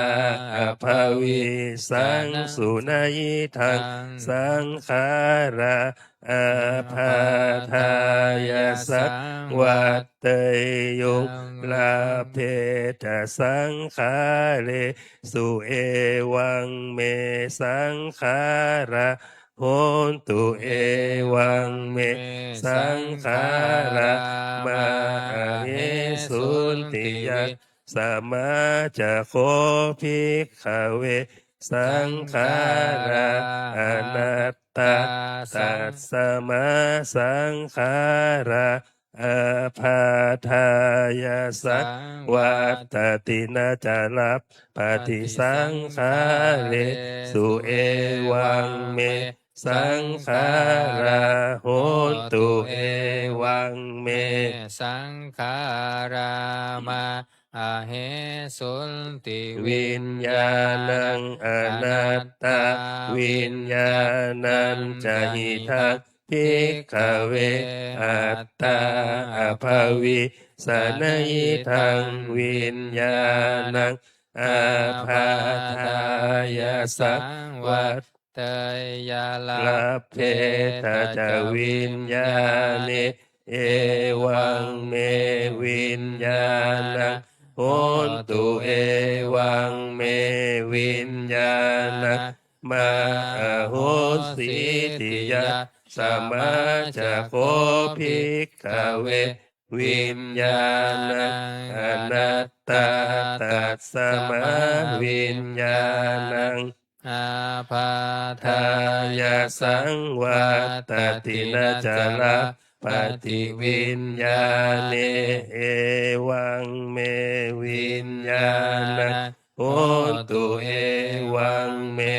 abhavissaṃsu na idaṃ saṅkhārā ābādhāya saṃvatteyyuṃ. Labbhetha saṅkhāresu evaṃ me saṅkhārā hontu evaṃ me saṅkhārā ma ahesunti. Yasmā ca kho bhikkhave saṅkhārā anattā tasmā saṅkhārā ābādhāya saṃvattati na ca labbhati saṅkhāresu evaṃ me saṅkhārā hontu evaṃ me saṅkhārā ma ahesunti. Viññāṇaṃ anattā viññāṇañca idaṃ bhikkhave attā abhavissa na idaṃ viññāṇaṃ ābādhāya saṃvatteyya. Labbhetha ca viññāṇe evaṃ me viññāṇaṃ hontu evaṃ me viññāṇaṃ ma ahosīti. Yasmā ca kho bhikkhave viññāṇaṃ anattā tasmā viññāṇaṃ ābādhāya saṃvattati na ca labbhati viññāṇe evaṃ me viññāṇaṃ hontu evaṃ me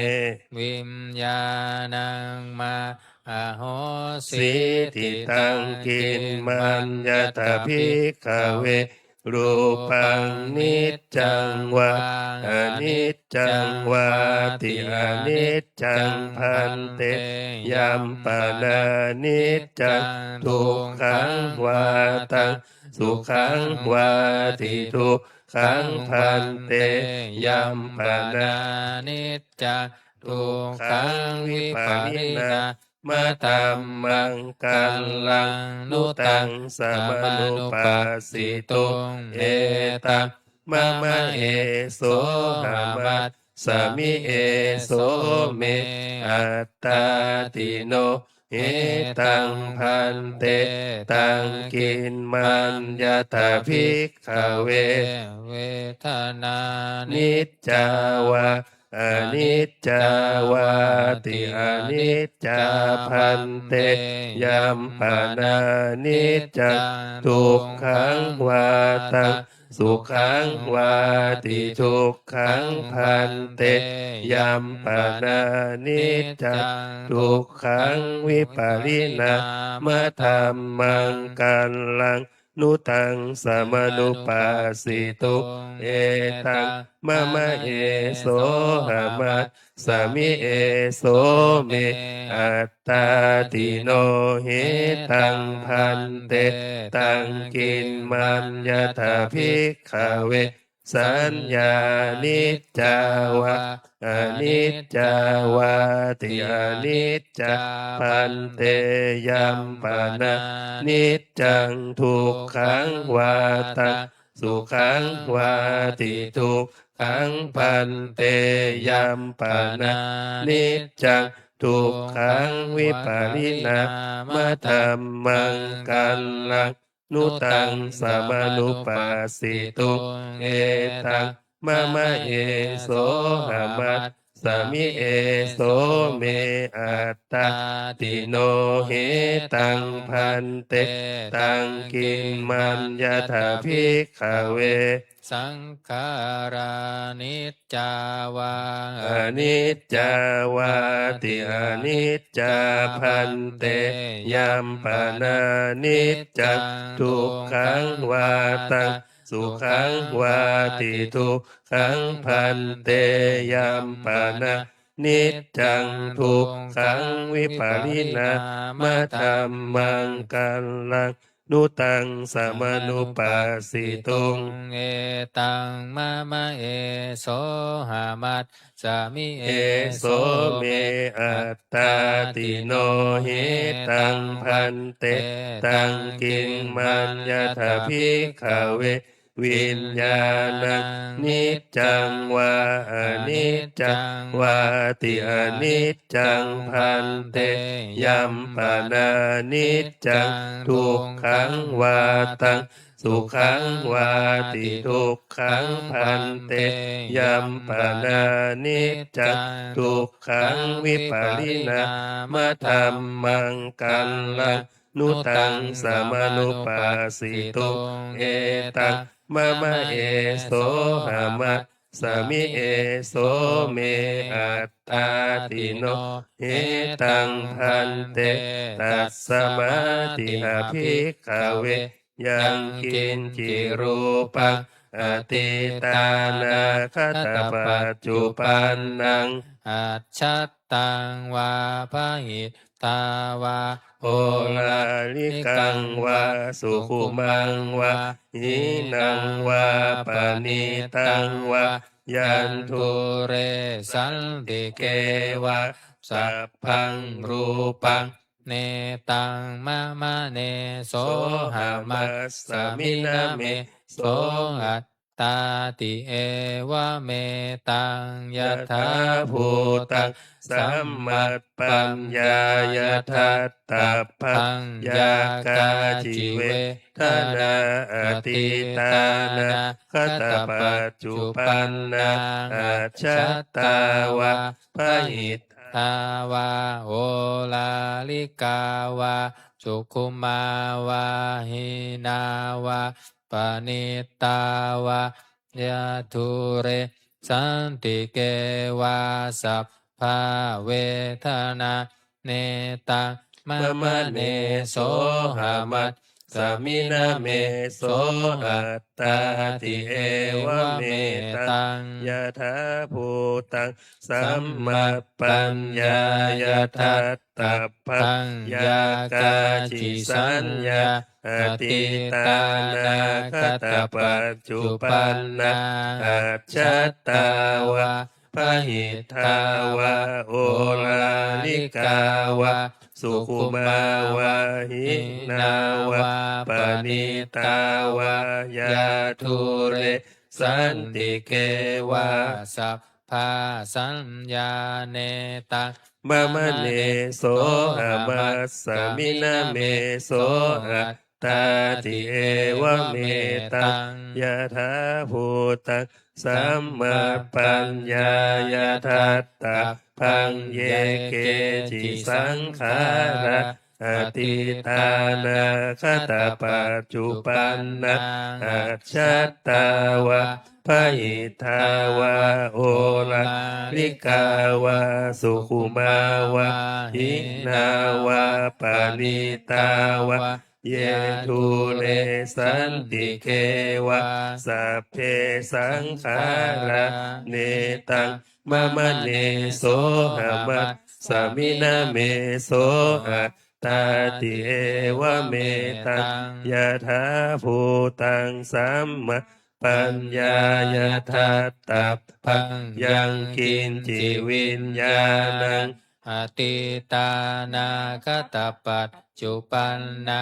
viññāṇaṃ ma ahosīti. Taṃ kiṃ maññatha bhikkhave rūpaṃ niccaṃ vā aniccaṃ vāti. Aniccaṃ bhante. Yampanāniccaṃ dukkhaṃ vā taṃ sukhaṃ vāti. Dukkhaṃ bhante. Yampanāniccaṃ dukkhaṃ vipariṇā madhammaṃ kallaṃ nu taṃ samanupassituṃ. Etaṃ mama esohamasmi eso me attāti. No etaṃ bhante. Taṃ kiṃ maññatha bhikkhave vedanā niccā vā aniccā vāti. Aniccā bhante. Yampanāniccaṃ dukkhaṃ vā taṃ sukhaṃ vāti. Dukkhaṃ bhante. Yampanāniccaṃ dukkhaṃ vipariṇāmadhammaṃ kallaṃ nu taṃ samanupassituṃ. Etaṃ mama esohamasmi eso me attāti. No etaṃ bhante. Taṃ kiṃ maññatha bhikkhave saññā niccā vā aniccā vāti. Aniccā bhante. Yampanāniccaṃ dukkhaṃ vā taṃ sukhaṃ vāti. Dukkhaṃ bhante. Yampanāniccaṃ dukkhaṃ vipariṇāmadhammaṃ kallaṃ nu taṃ samanupassituṃ. Etaṃ mama esohamasmi eso me attāti. No hetaṃ bhante, taṃ kiṃ maññatha bhikkhave? Saṅkhārā niccā vā aniccā vāti? Aniccā bhante. Yampanāniccaṃ dukkhaṃ vā taṃ sukhaṃ vāti? Dukkhaṃ bhante. Yampanāniccaṃ dukkhaṃ vipariṇāmadhammaṃ kallaṃ nu taṃ samanupassituṃ. Etaṃ mama esohamasmi eso me attāti. No hetaṃ bhante, taṃ kiṃ maññatha bhikkhave? Viññāṇaṃ niccaṃ vā aniccaṃ vāti? Aniccaṃ bhante. Yampanāniccaṃ dukkhaṃ vā taṃ sukhaṃ vāti? Dukkhaṃ bhante. Yampanāniccaṃ dukkhaṃ vipariṇāmadhammaṃ kallaṃ nu taṃ samanupassituṃ. Etaṃ mama esohamasmi eso me attāti. No hetaṃ bhante, tasmātiha bhikkhave yaṃ kiñci rūpaṃ atītānāgatapaccuppannaṃ ajjhattaṃ vā bahiddhā vā oḷārikaṃ vā sukhumaṃ vā hīnaṃ vā paṇītaṃ vā yaṃ dūre santike vā sabbaṃ rūpaṃ netaṃ mama nesohamasmi na me so attāti. Evametaṃ yathābhūtaṃ sammappaññāya daṭṭhabbaṃ. Yā kāci vedanā atītānāgatapaccuppannaṃ ajjhattā vā bahiddhā vā oḷārikā vā sukkhumā vā hīnā vā paṇītā vā yaṃ dūre santike vā sabbā vedanā netaṃ mama nesohamasmi na me so attāti. Evametaṃ yathābhūtaṃ sammappaññāya daṭṭhabbaṃ. Yā kāci saññā atītānāgatapaccuppannaṃ ajjhattā vā bahiddhā vā oḷārikā vā sukkhumā vā hīnā vā paṇītā vā yaṃ dūre santike vā sabbā saññā netaṃ mama nesohamasmi na me so attāti. Evametaṃ yathābhūtaṃ sammappaññāya daṭṭhabbaṃ. Ye keci saṅkhārā atītānāgatapaccuppannā ajjhattā vā bahiddhā vā oḷārikā vā sukkhumā vā hīnā vā paṇītā vā ye dūre santike vā sabbe saṅkhārā netaṃ mama nesohamasmi na me so attāti. Evametaṃ yathābhūtaṃ sammappaññāya daṭṭhabbaṃ. Yaṃ kiñci viññāṇaṃ atītānāgatapaccuppannā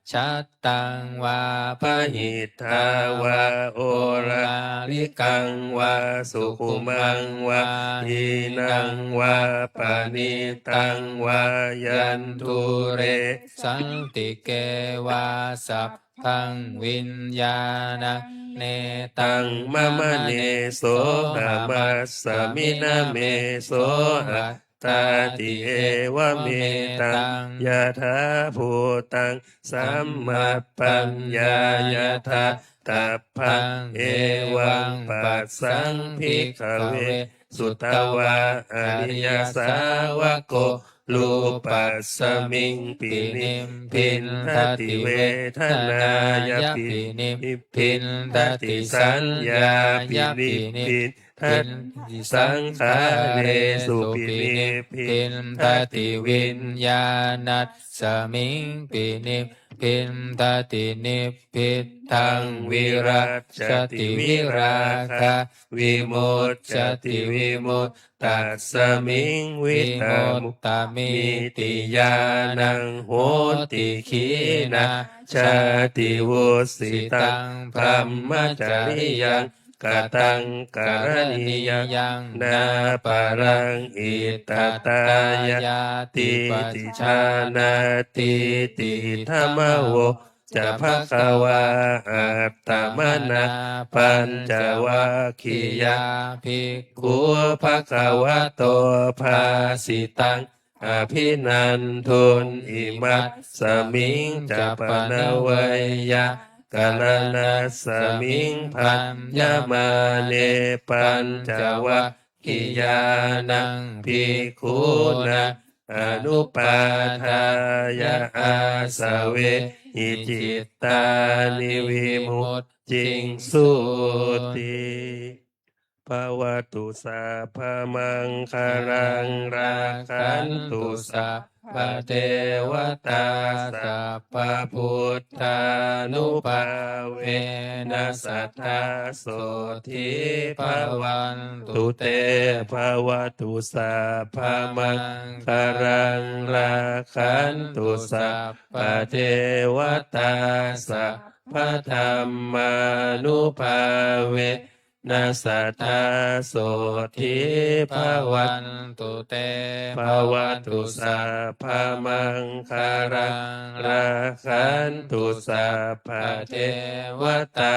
chattaṃ vā bahiddhā vā oḷārikaṃ vā sukhumaṃ vā hīnaṃ vā paṇītaṃ vā yan dūre santike vā sabbaṃ viññāṇaṃ netaṃ mama nesohamassa mi na me sohat tāti. Evametaṃ yathābhūtaṃ sammapaññāya dattabbaṃ. Evaṃ passaṃ bhikkhave sutavā ariyasāvako rūpasmiṃ pinibbindati vedanāya pinibbindati saññāya pinibbindati saṅkhāresu pinibbindati viññāṇasmiṃ pinibbindati nibbidaṃ virajjati virāgā vimuccati vimuttasmiṃ vimuttamitti ñāṇaṃ hoti. Khīṇā jāti, vussitaṃ brahmacariyaṃ, kataṃ karaṇīyaṃ, nāparaṃ itthattāyāti pajānātīti. Idamavoca bhagavā. Attamanā pañcavaggiyā bhikkhū bhagavato bhāsitaṃ abhinanduṃ. Imasmiñca pana veyyākaraṇasmiṃ bhaññamāne pañcavaggiyānaṃ bhikkhūnaṃ anupādāya āsavehi cittāni vimucciṃsūti. Bhavatu sabbamaṅgalaṃ, rakkhantu sabbadevatā, sabbabuddhānubhāvena sadā sotthī bhavantu te. Bhavatu sabbamaṅgalaṃ, rakkhantu sabbadevatā, sabbadhammānubhāve na sadā sotthī bhavantu te. Bhavatu sabbamaṅgalaṃ, rakkhantu sabbadevatā,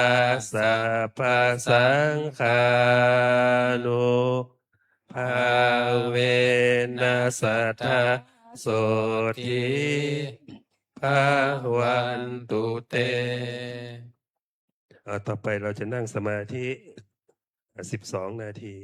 sabbasaṅghānubhāvena sadā sotthī bhavantu te. เอา ต่อไปเราจะนั่งสมาธิ สิบสอง นาที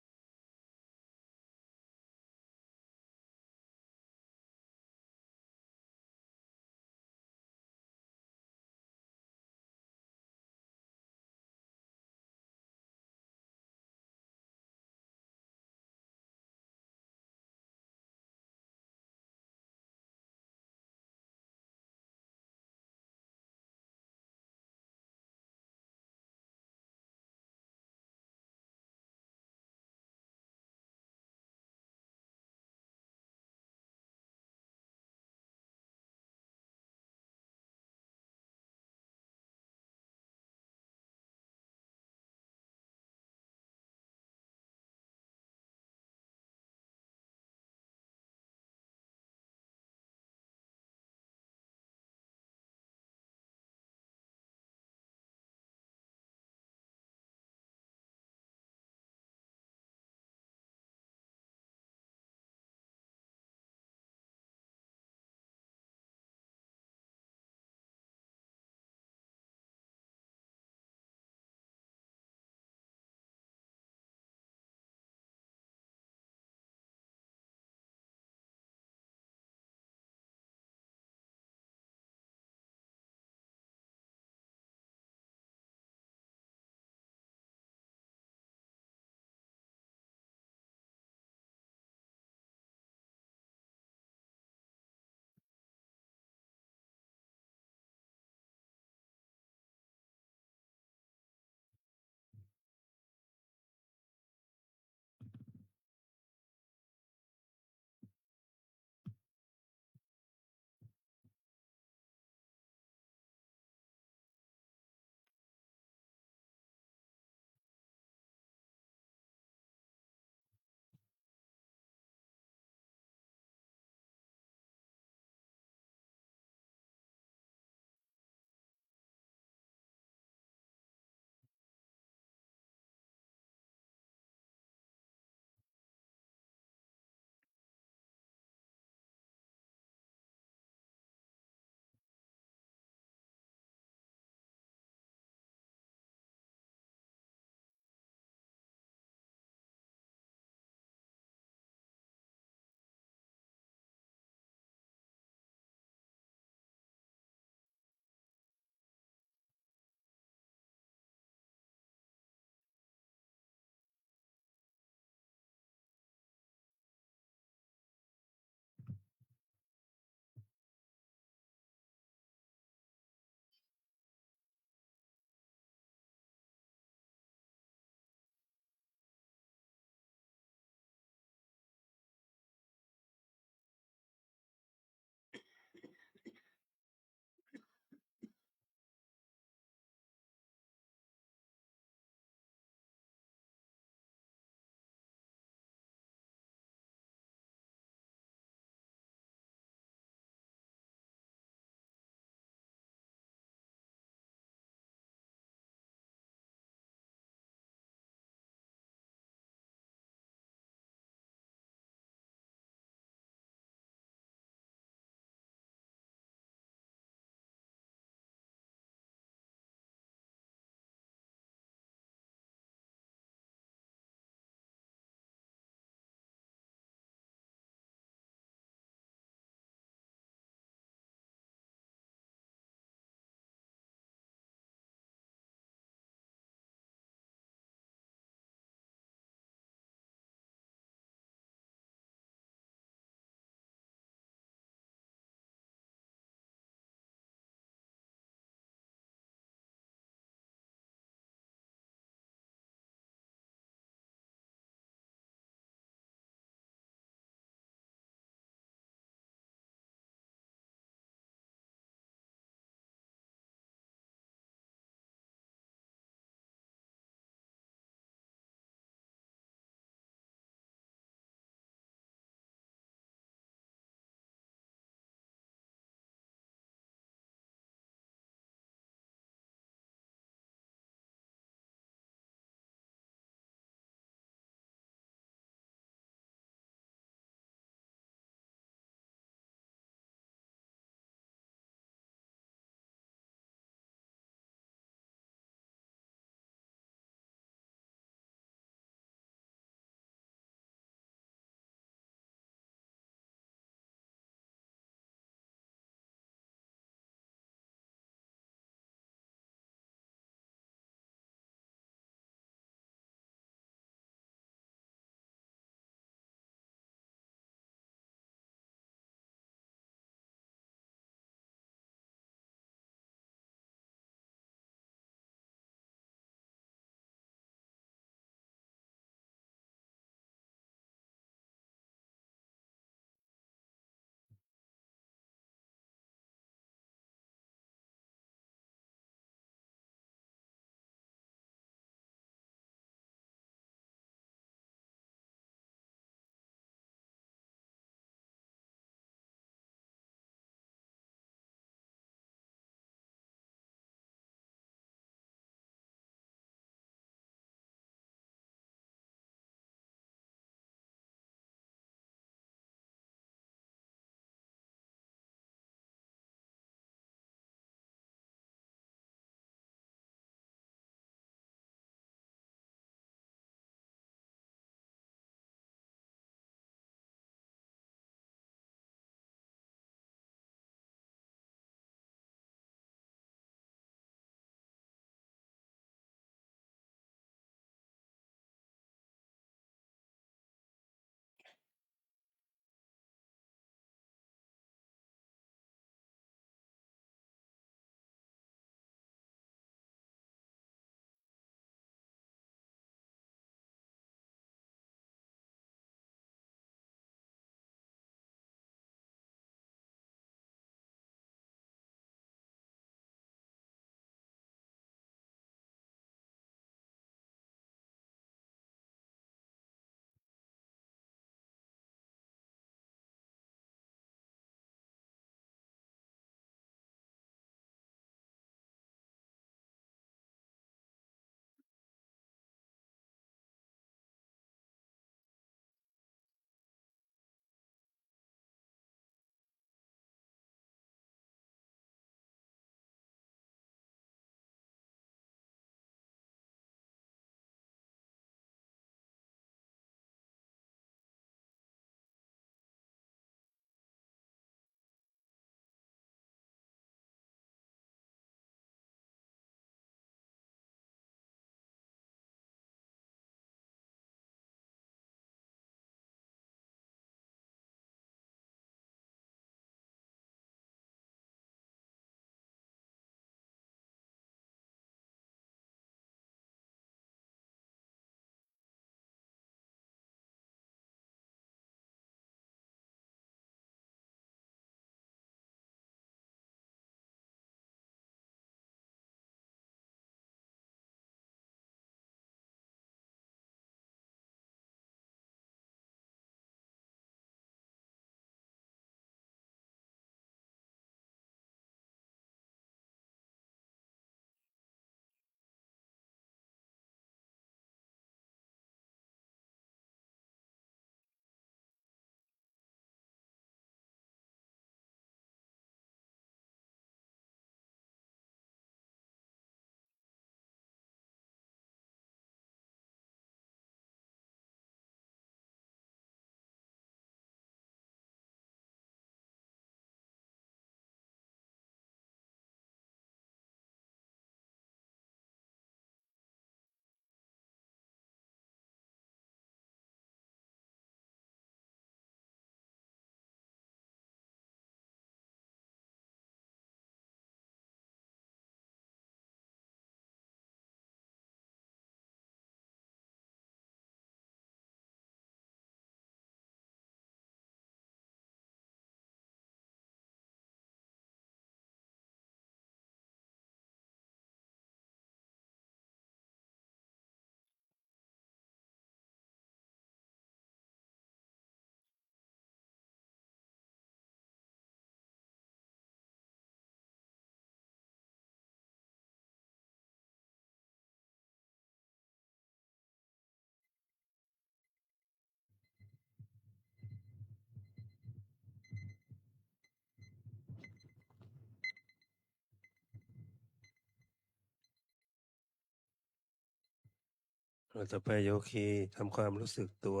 เราจะไปโยคีทำความรู้สึกตัว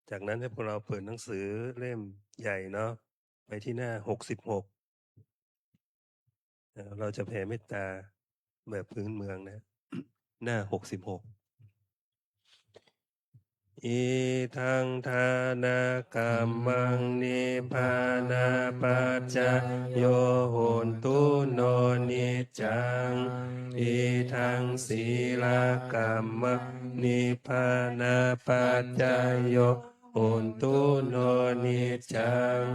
จากนั้นให้พวกเราเปิดหนังสือเล่มใหญ่เนาะ ไปที่หน้าหกสิบหก แล้วเราจะแผ่เมตตาแบบพื้นเมืองนะ หน้าหกสิบหก Idaṃ dānakammaṃ nibbānapaccayo hotu no niccaṃ. Idaṃ sīlakammaṃ nibbānapaccayo hotu no niccaṃ.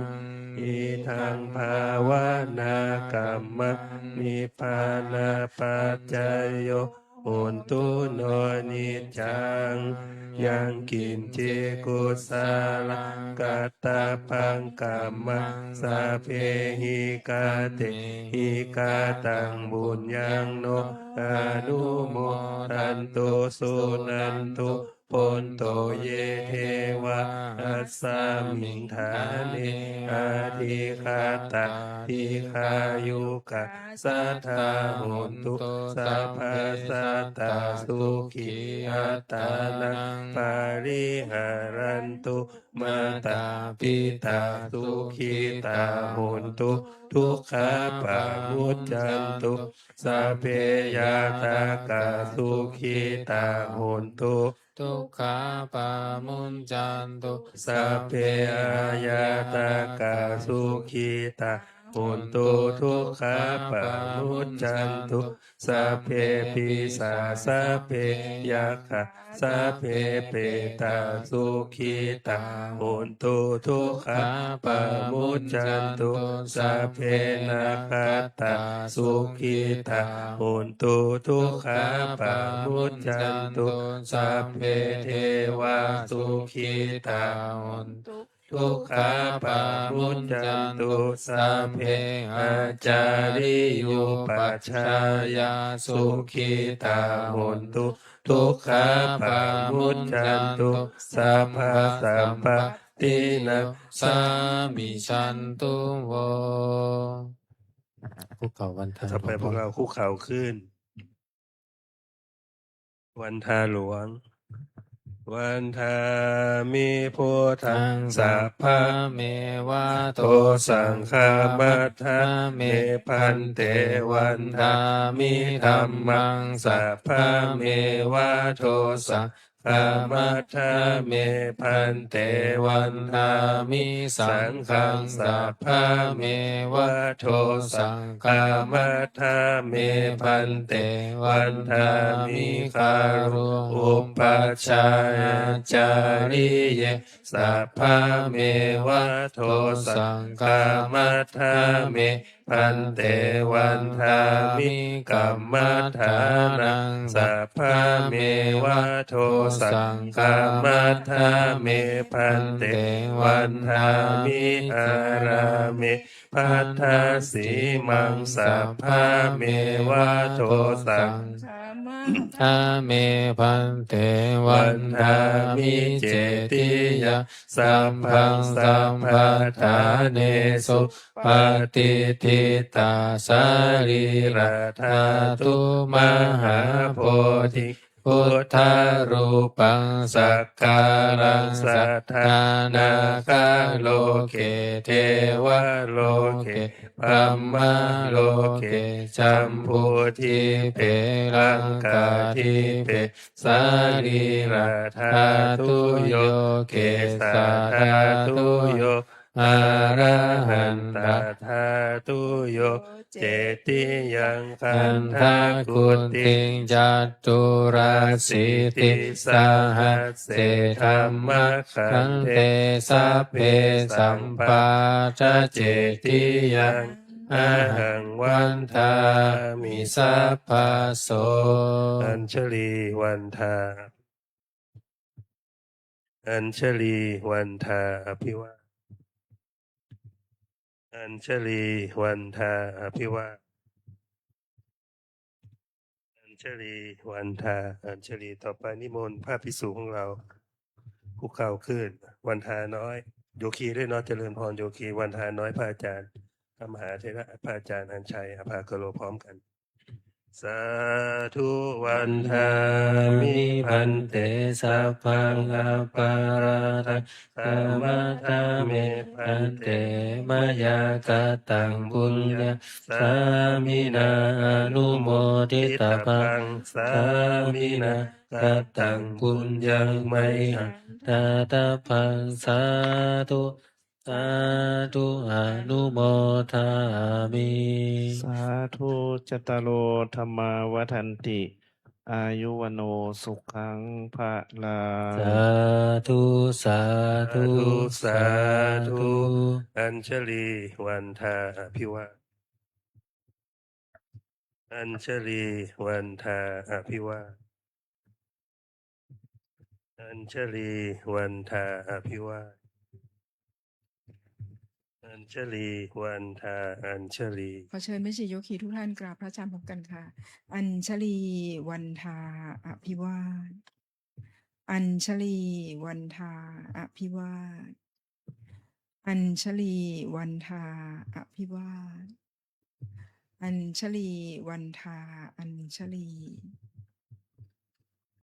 Idaṃ bhāvanākammaṃ nibbānapaccayo hotu no niccaṃ. Yaṅkiñci kusalaṃ kattabbaṃ kammaṃ sabbehi katehi kataṃ puññaṃ no anumodantu suṇantu bhonto ye devā asmiṃ ṭhāne adhigatā dīghāyukā sadā hontu sabbadā sukhī attānaṃ pariharantu. Mātā pitā sukhitā hontu dukkhā pamuccantu. Sabbe ñātakā sukhitā hontu dukkhā pamuccantu. Sabbe aññātakā sukhitā hontu dukkhā pamuccantu. Sabbe pisā sabbe yakkhā sabbe petā sukhitā hontu dukkhā pamuccantu. Sabbe nakkhattā sukhitā hontu dukkhā pamuccantu. Sabbe devā sukhitā hontu dukkhā pamuccantu. Sabbe ācariyupajjhāyā sukhitā hontu dukkhā pamuccantu. Sabbasampattī nabbaṃsāmi santo vo. คุกเข่าวันทา ต่อไปพวกเราคุกเข่าขึ้น วันทาหลวง Vandāmi buddhaṃ sabbameva dosaṃ khamatha me bhante. Vandāmi dhammaṃ sabbameva dosaṃ khamatha me bhante. Vandāmi saṅghaṃ sabbameva dosaṃ khamatha me bhante. Vandāmi guru upajjhāyācariye sabbameva dosaṃ khamatha me bhante. Vandāmi kammaṭṭhānaṃ sabbameva dosaṃ khamatha me bhante. Vandāmi ārāme bhaddasīmaṃ sabbameva dosaṃ khamatha me bhante. Vandāmi cetiyaṃ sabbaṃ sabbaṭṭhānesu patiṭṭhitā sarīradhātu mahābodhiṃ buddharūpaṃ sakkāraṃ sadā nāgaloke devaloke brahmaloke jambudīpe laṅkādīpe sarīradhātuyo kesadhātuyo arahantathātuyo cetiyaṃ gandhakuṭiṃ caturāsītisahassadhammakkhandhe sabbe sampādacetiyaṃ ahaṃ vandāmi sabbaso. อัญชลีวันทา อัญชลีวันทาอภิวา อัญชลีวันทาอภิวา อัญชลีวันทา อัญชลี ต่อไปนิมนต์พระภิกษุของเรา คุกเข่าขึ้น วันทาน้อย โยคีด้วยเนาะ เจริญพรโยคี วันทาน้อย พระอาจารย์ พระมหาเถระ พระอาจารย์อัญชัย อภากโร พร้อมกัน Sādhu vandāmi bhante sabbaṃ aparādhaṃ khamatha me bhante, mayā kataṃ puññaṃ sāminā anumoditabbaṃ, sāminā kataṃ puññaṃ mayhaṃ dātabbaṃ. Sādhu sādhu anumodāmi. Sādhu cattāro dhammā vaḍḍhanti āyu vaṇṇo sukhaṃ balaṃ. Sādhu sādhu sādhu. Añjalī vandā abhivā Añjalī vandā abhivā Añjalī vandā abhivā Añjalī vandā Añjalī. ขอเชิญแม่ชีโยคีทุกท่านกราบพระอาจารย์พร้อมกันค่ะ Añjalī vandā abhivā Añjalī vandā abhivā Añjalī vandā abhivā Añjalī vandā Añjalī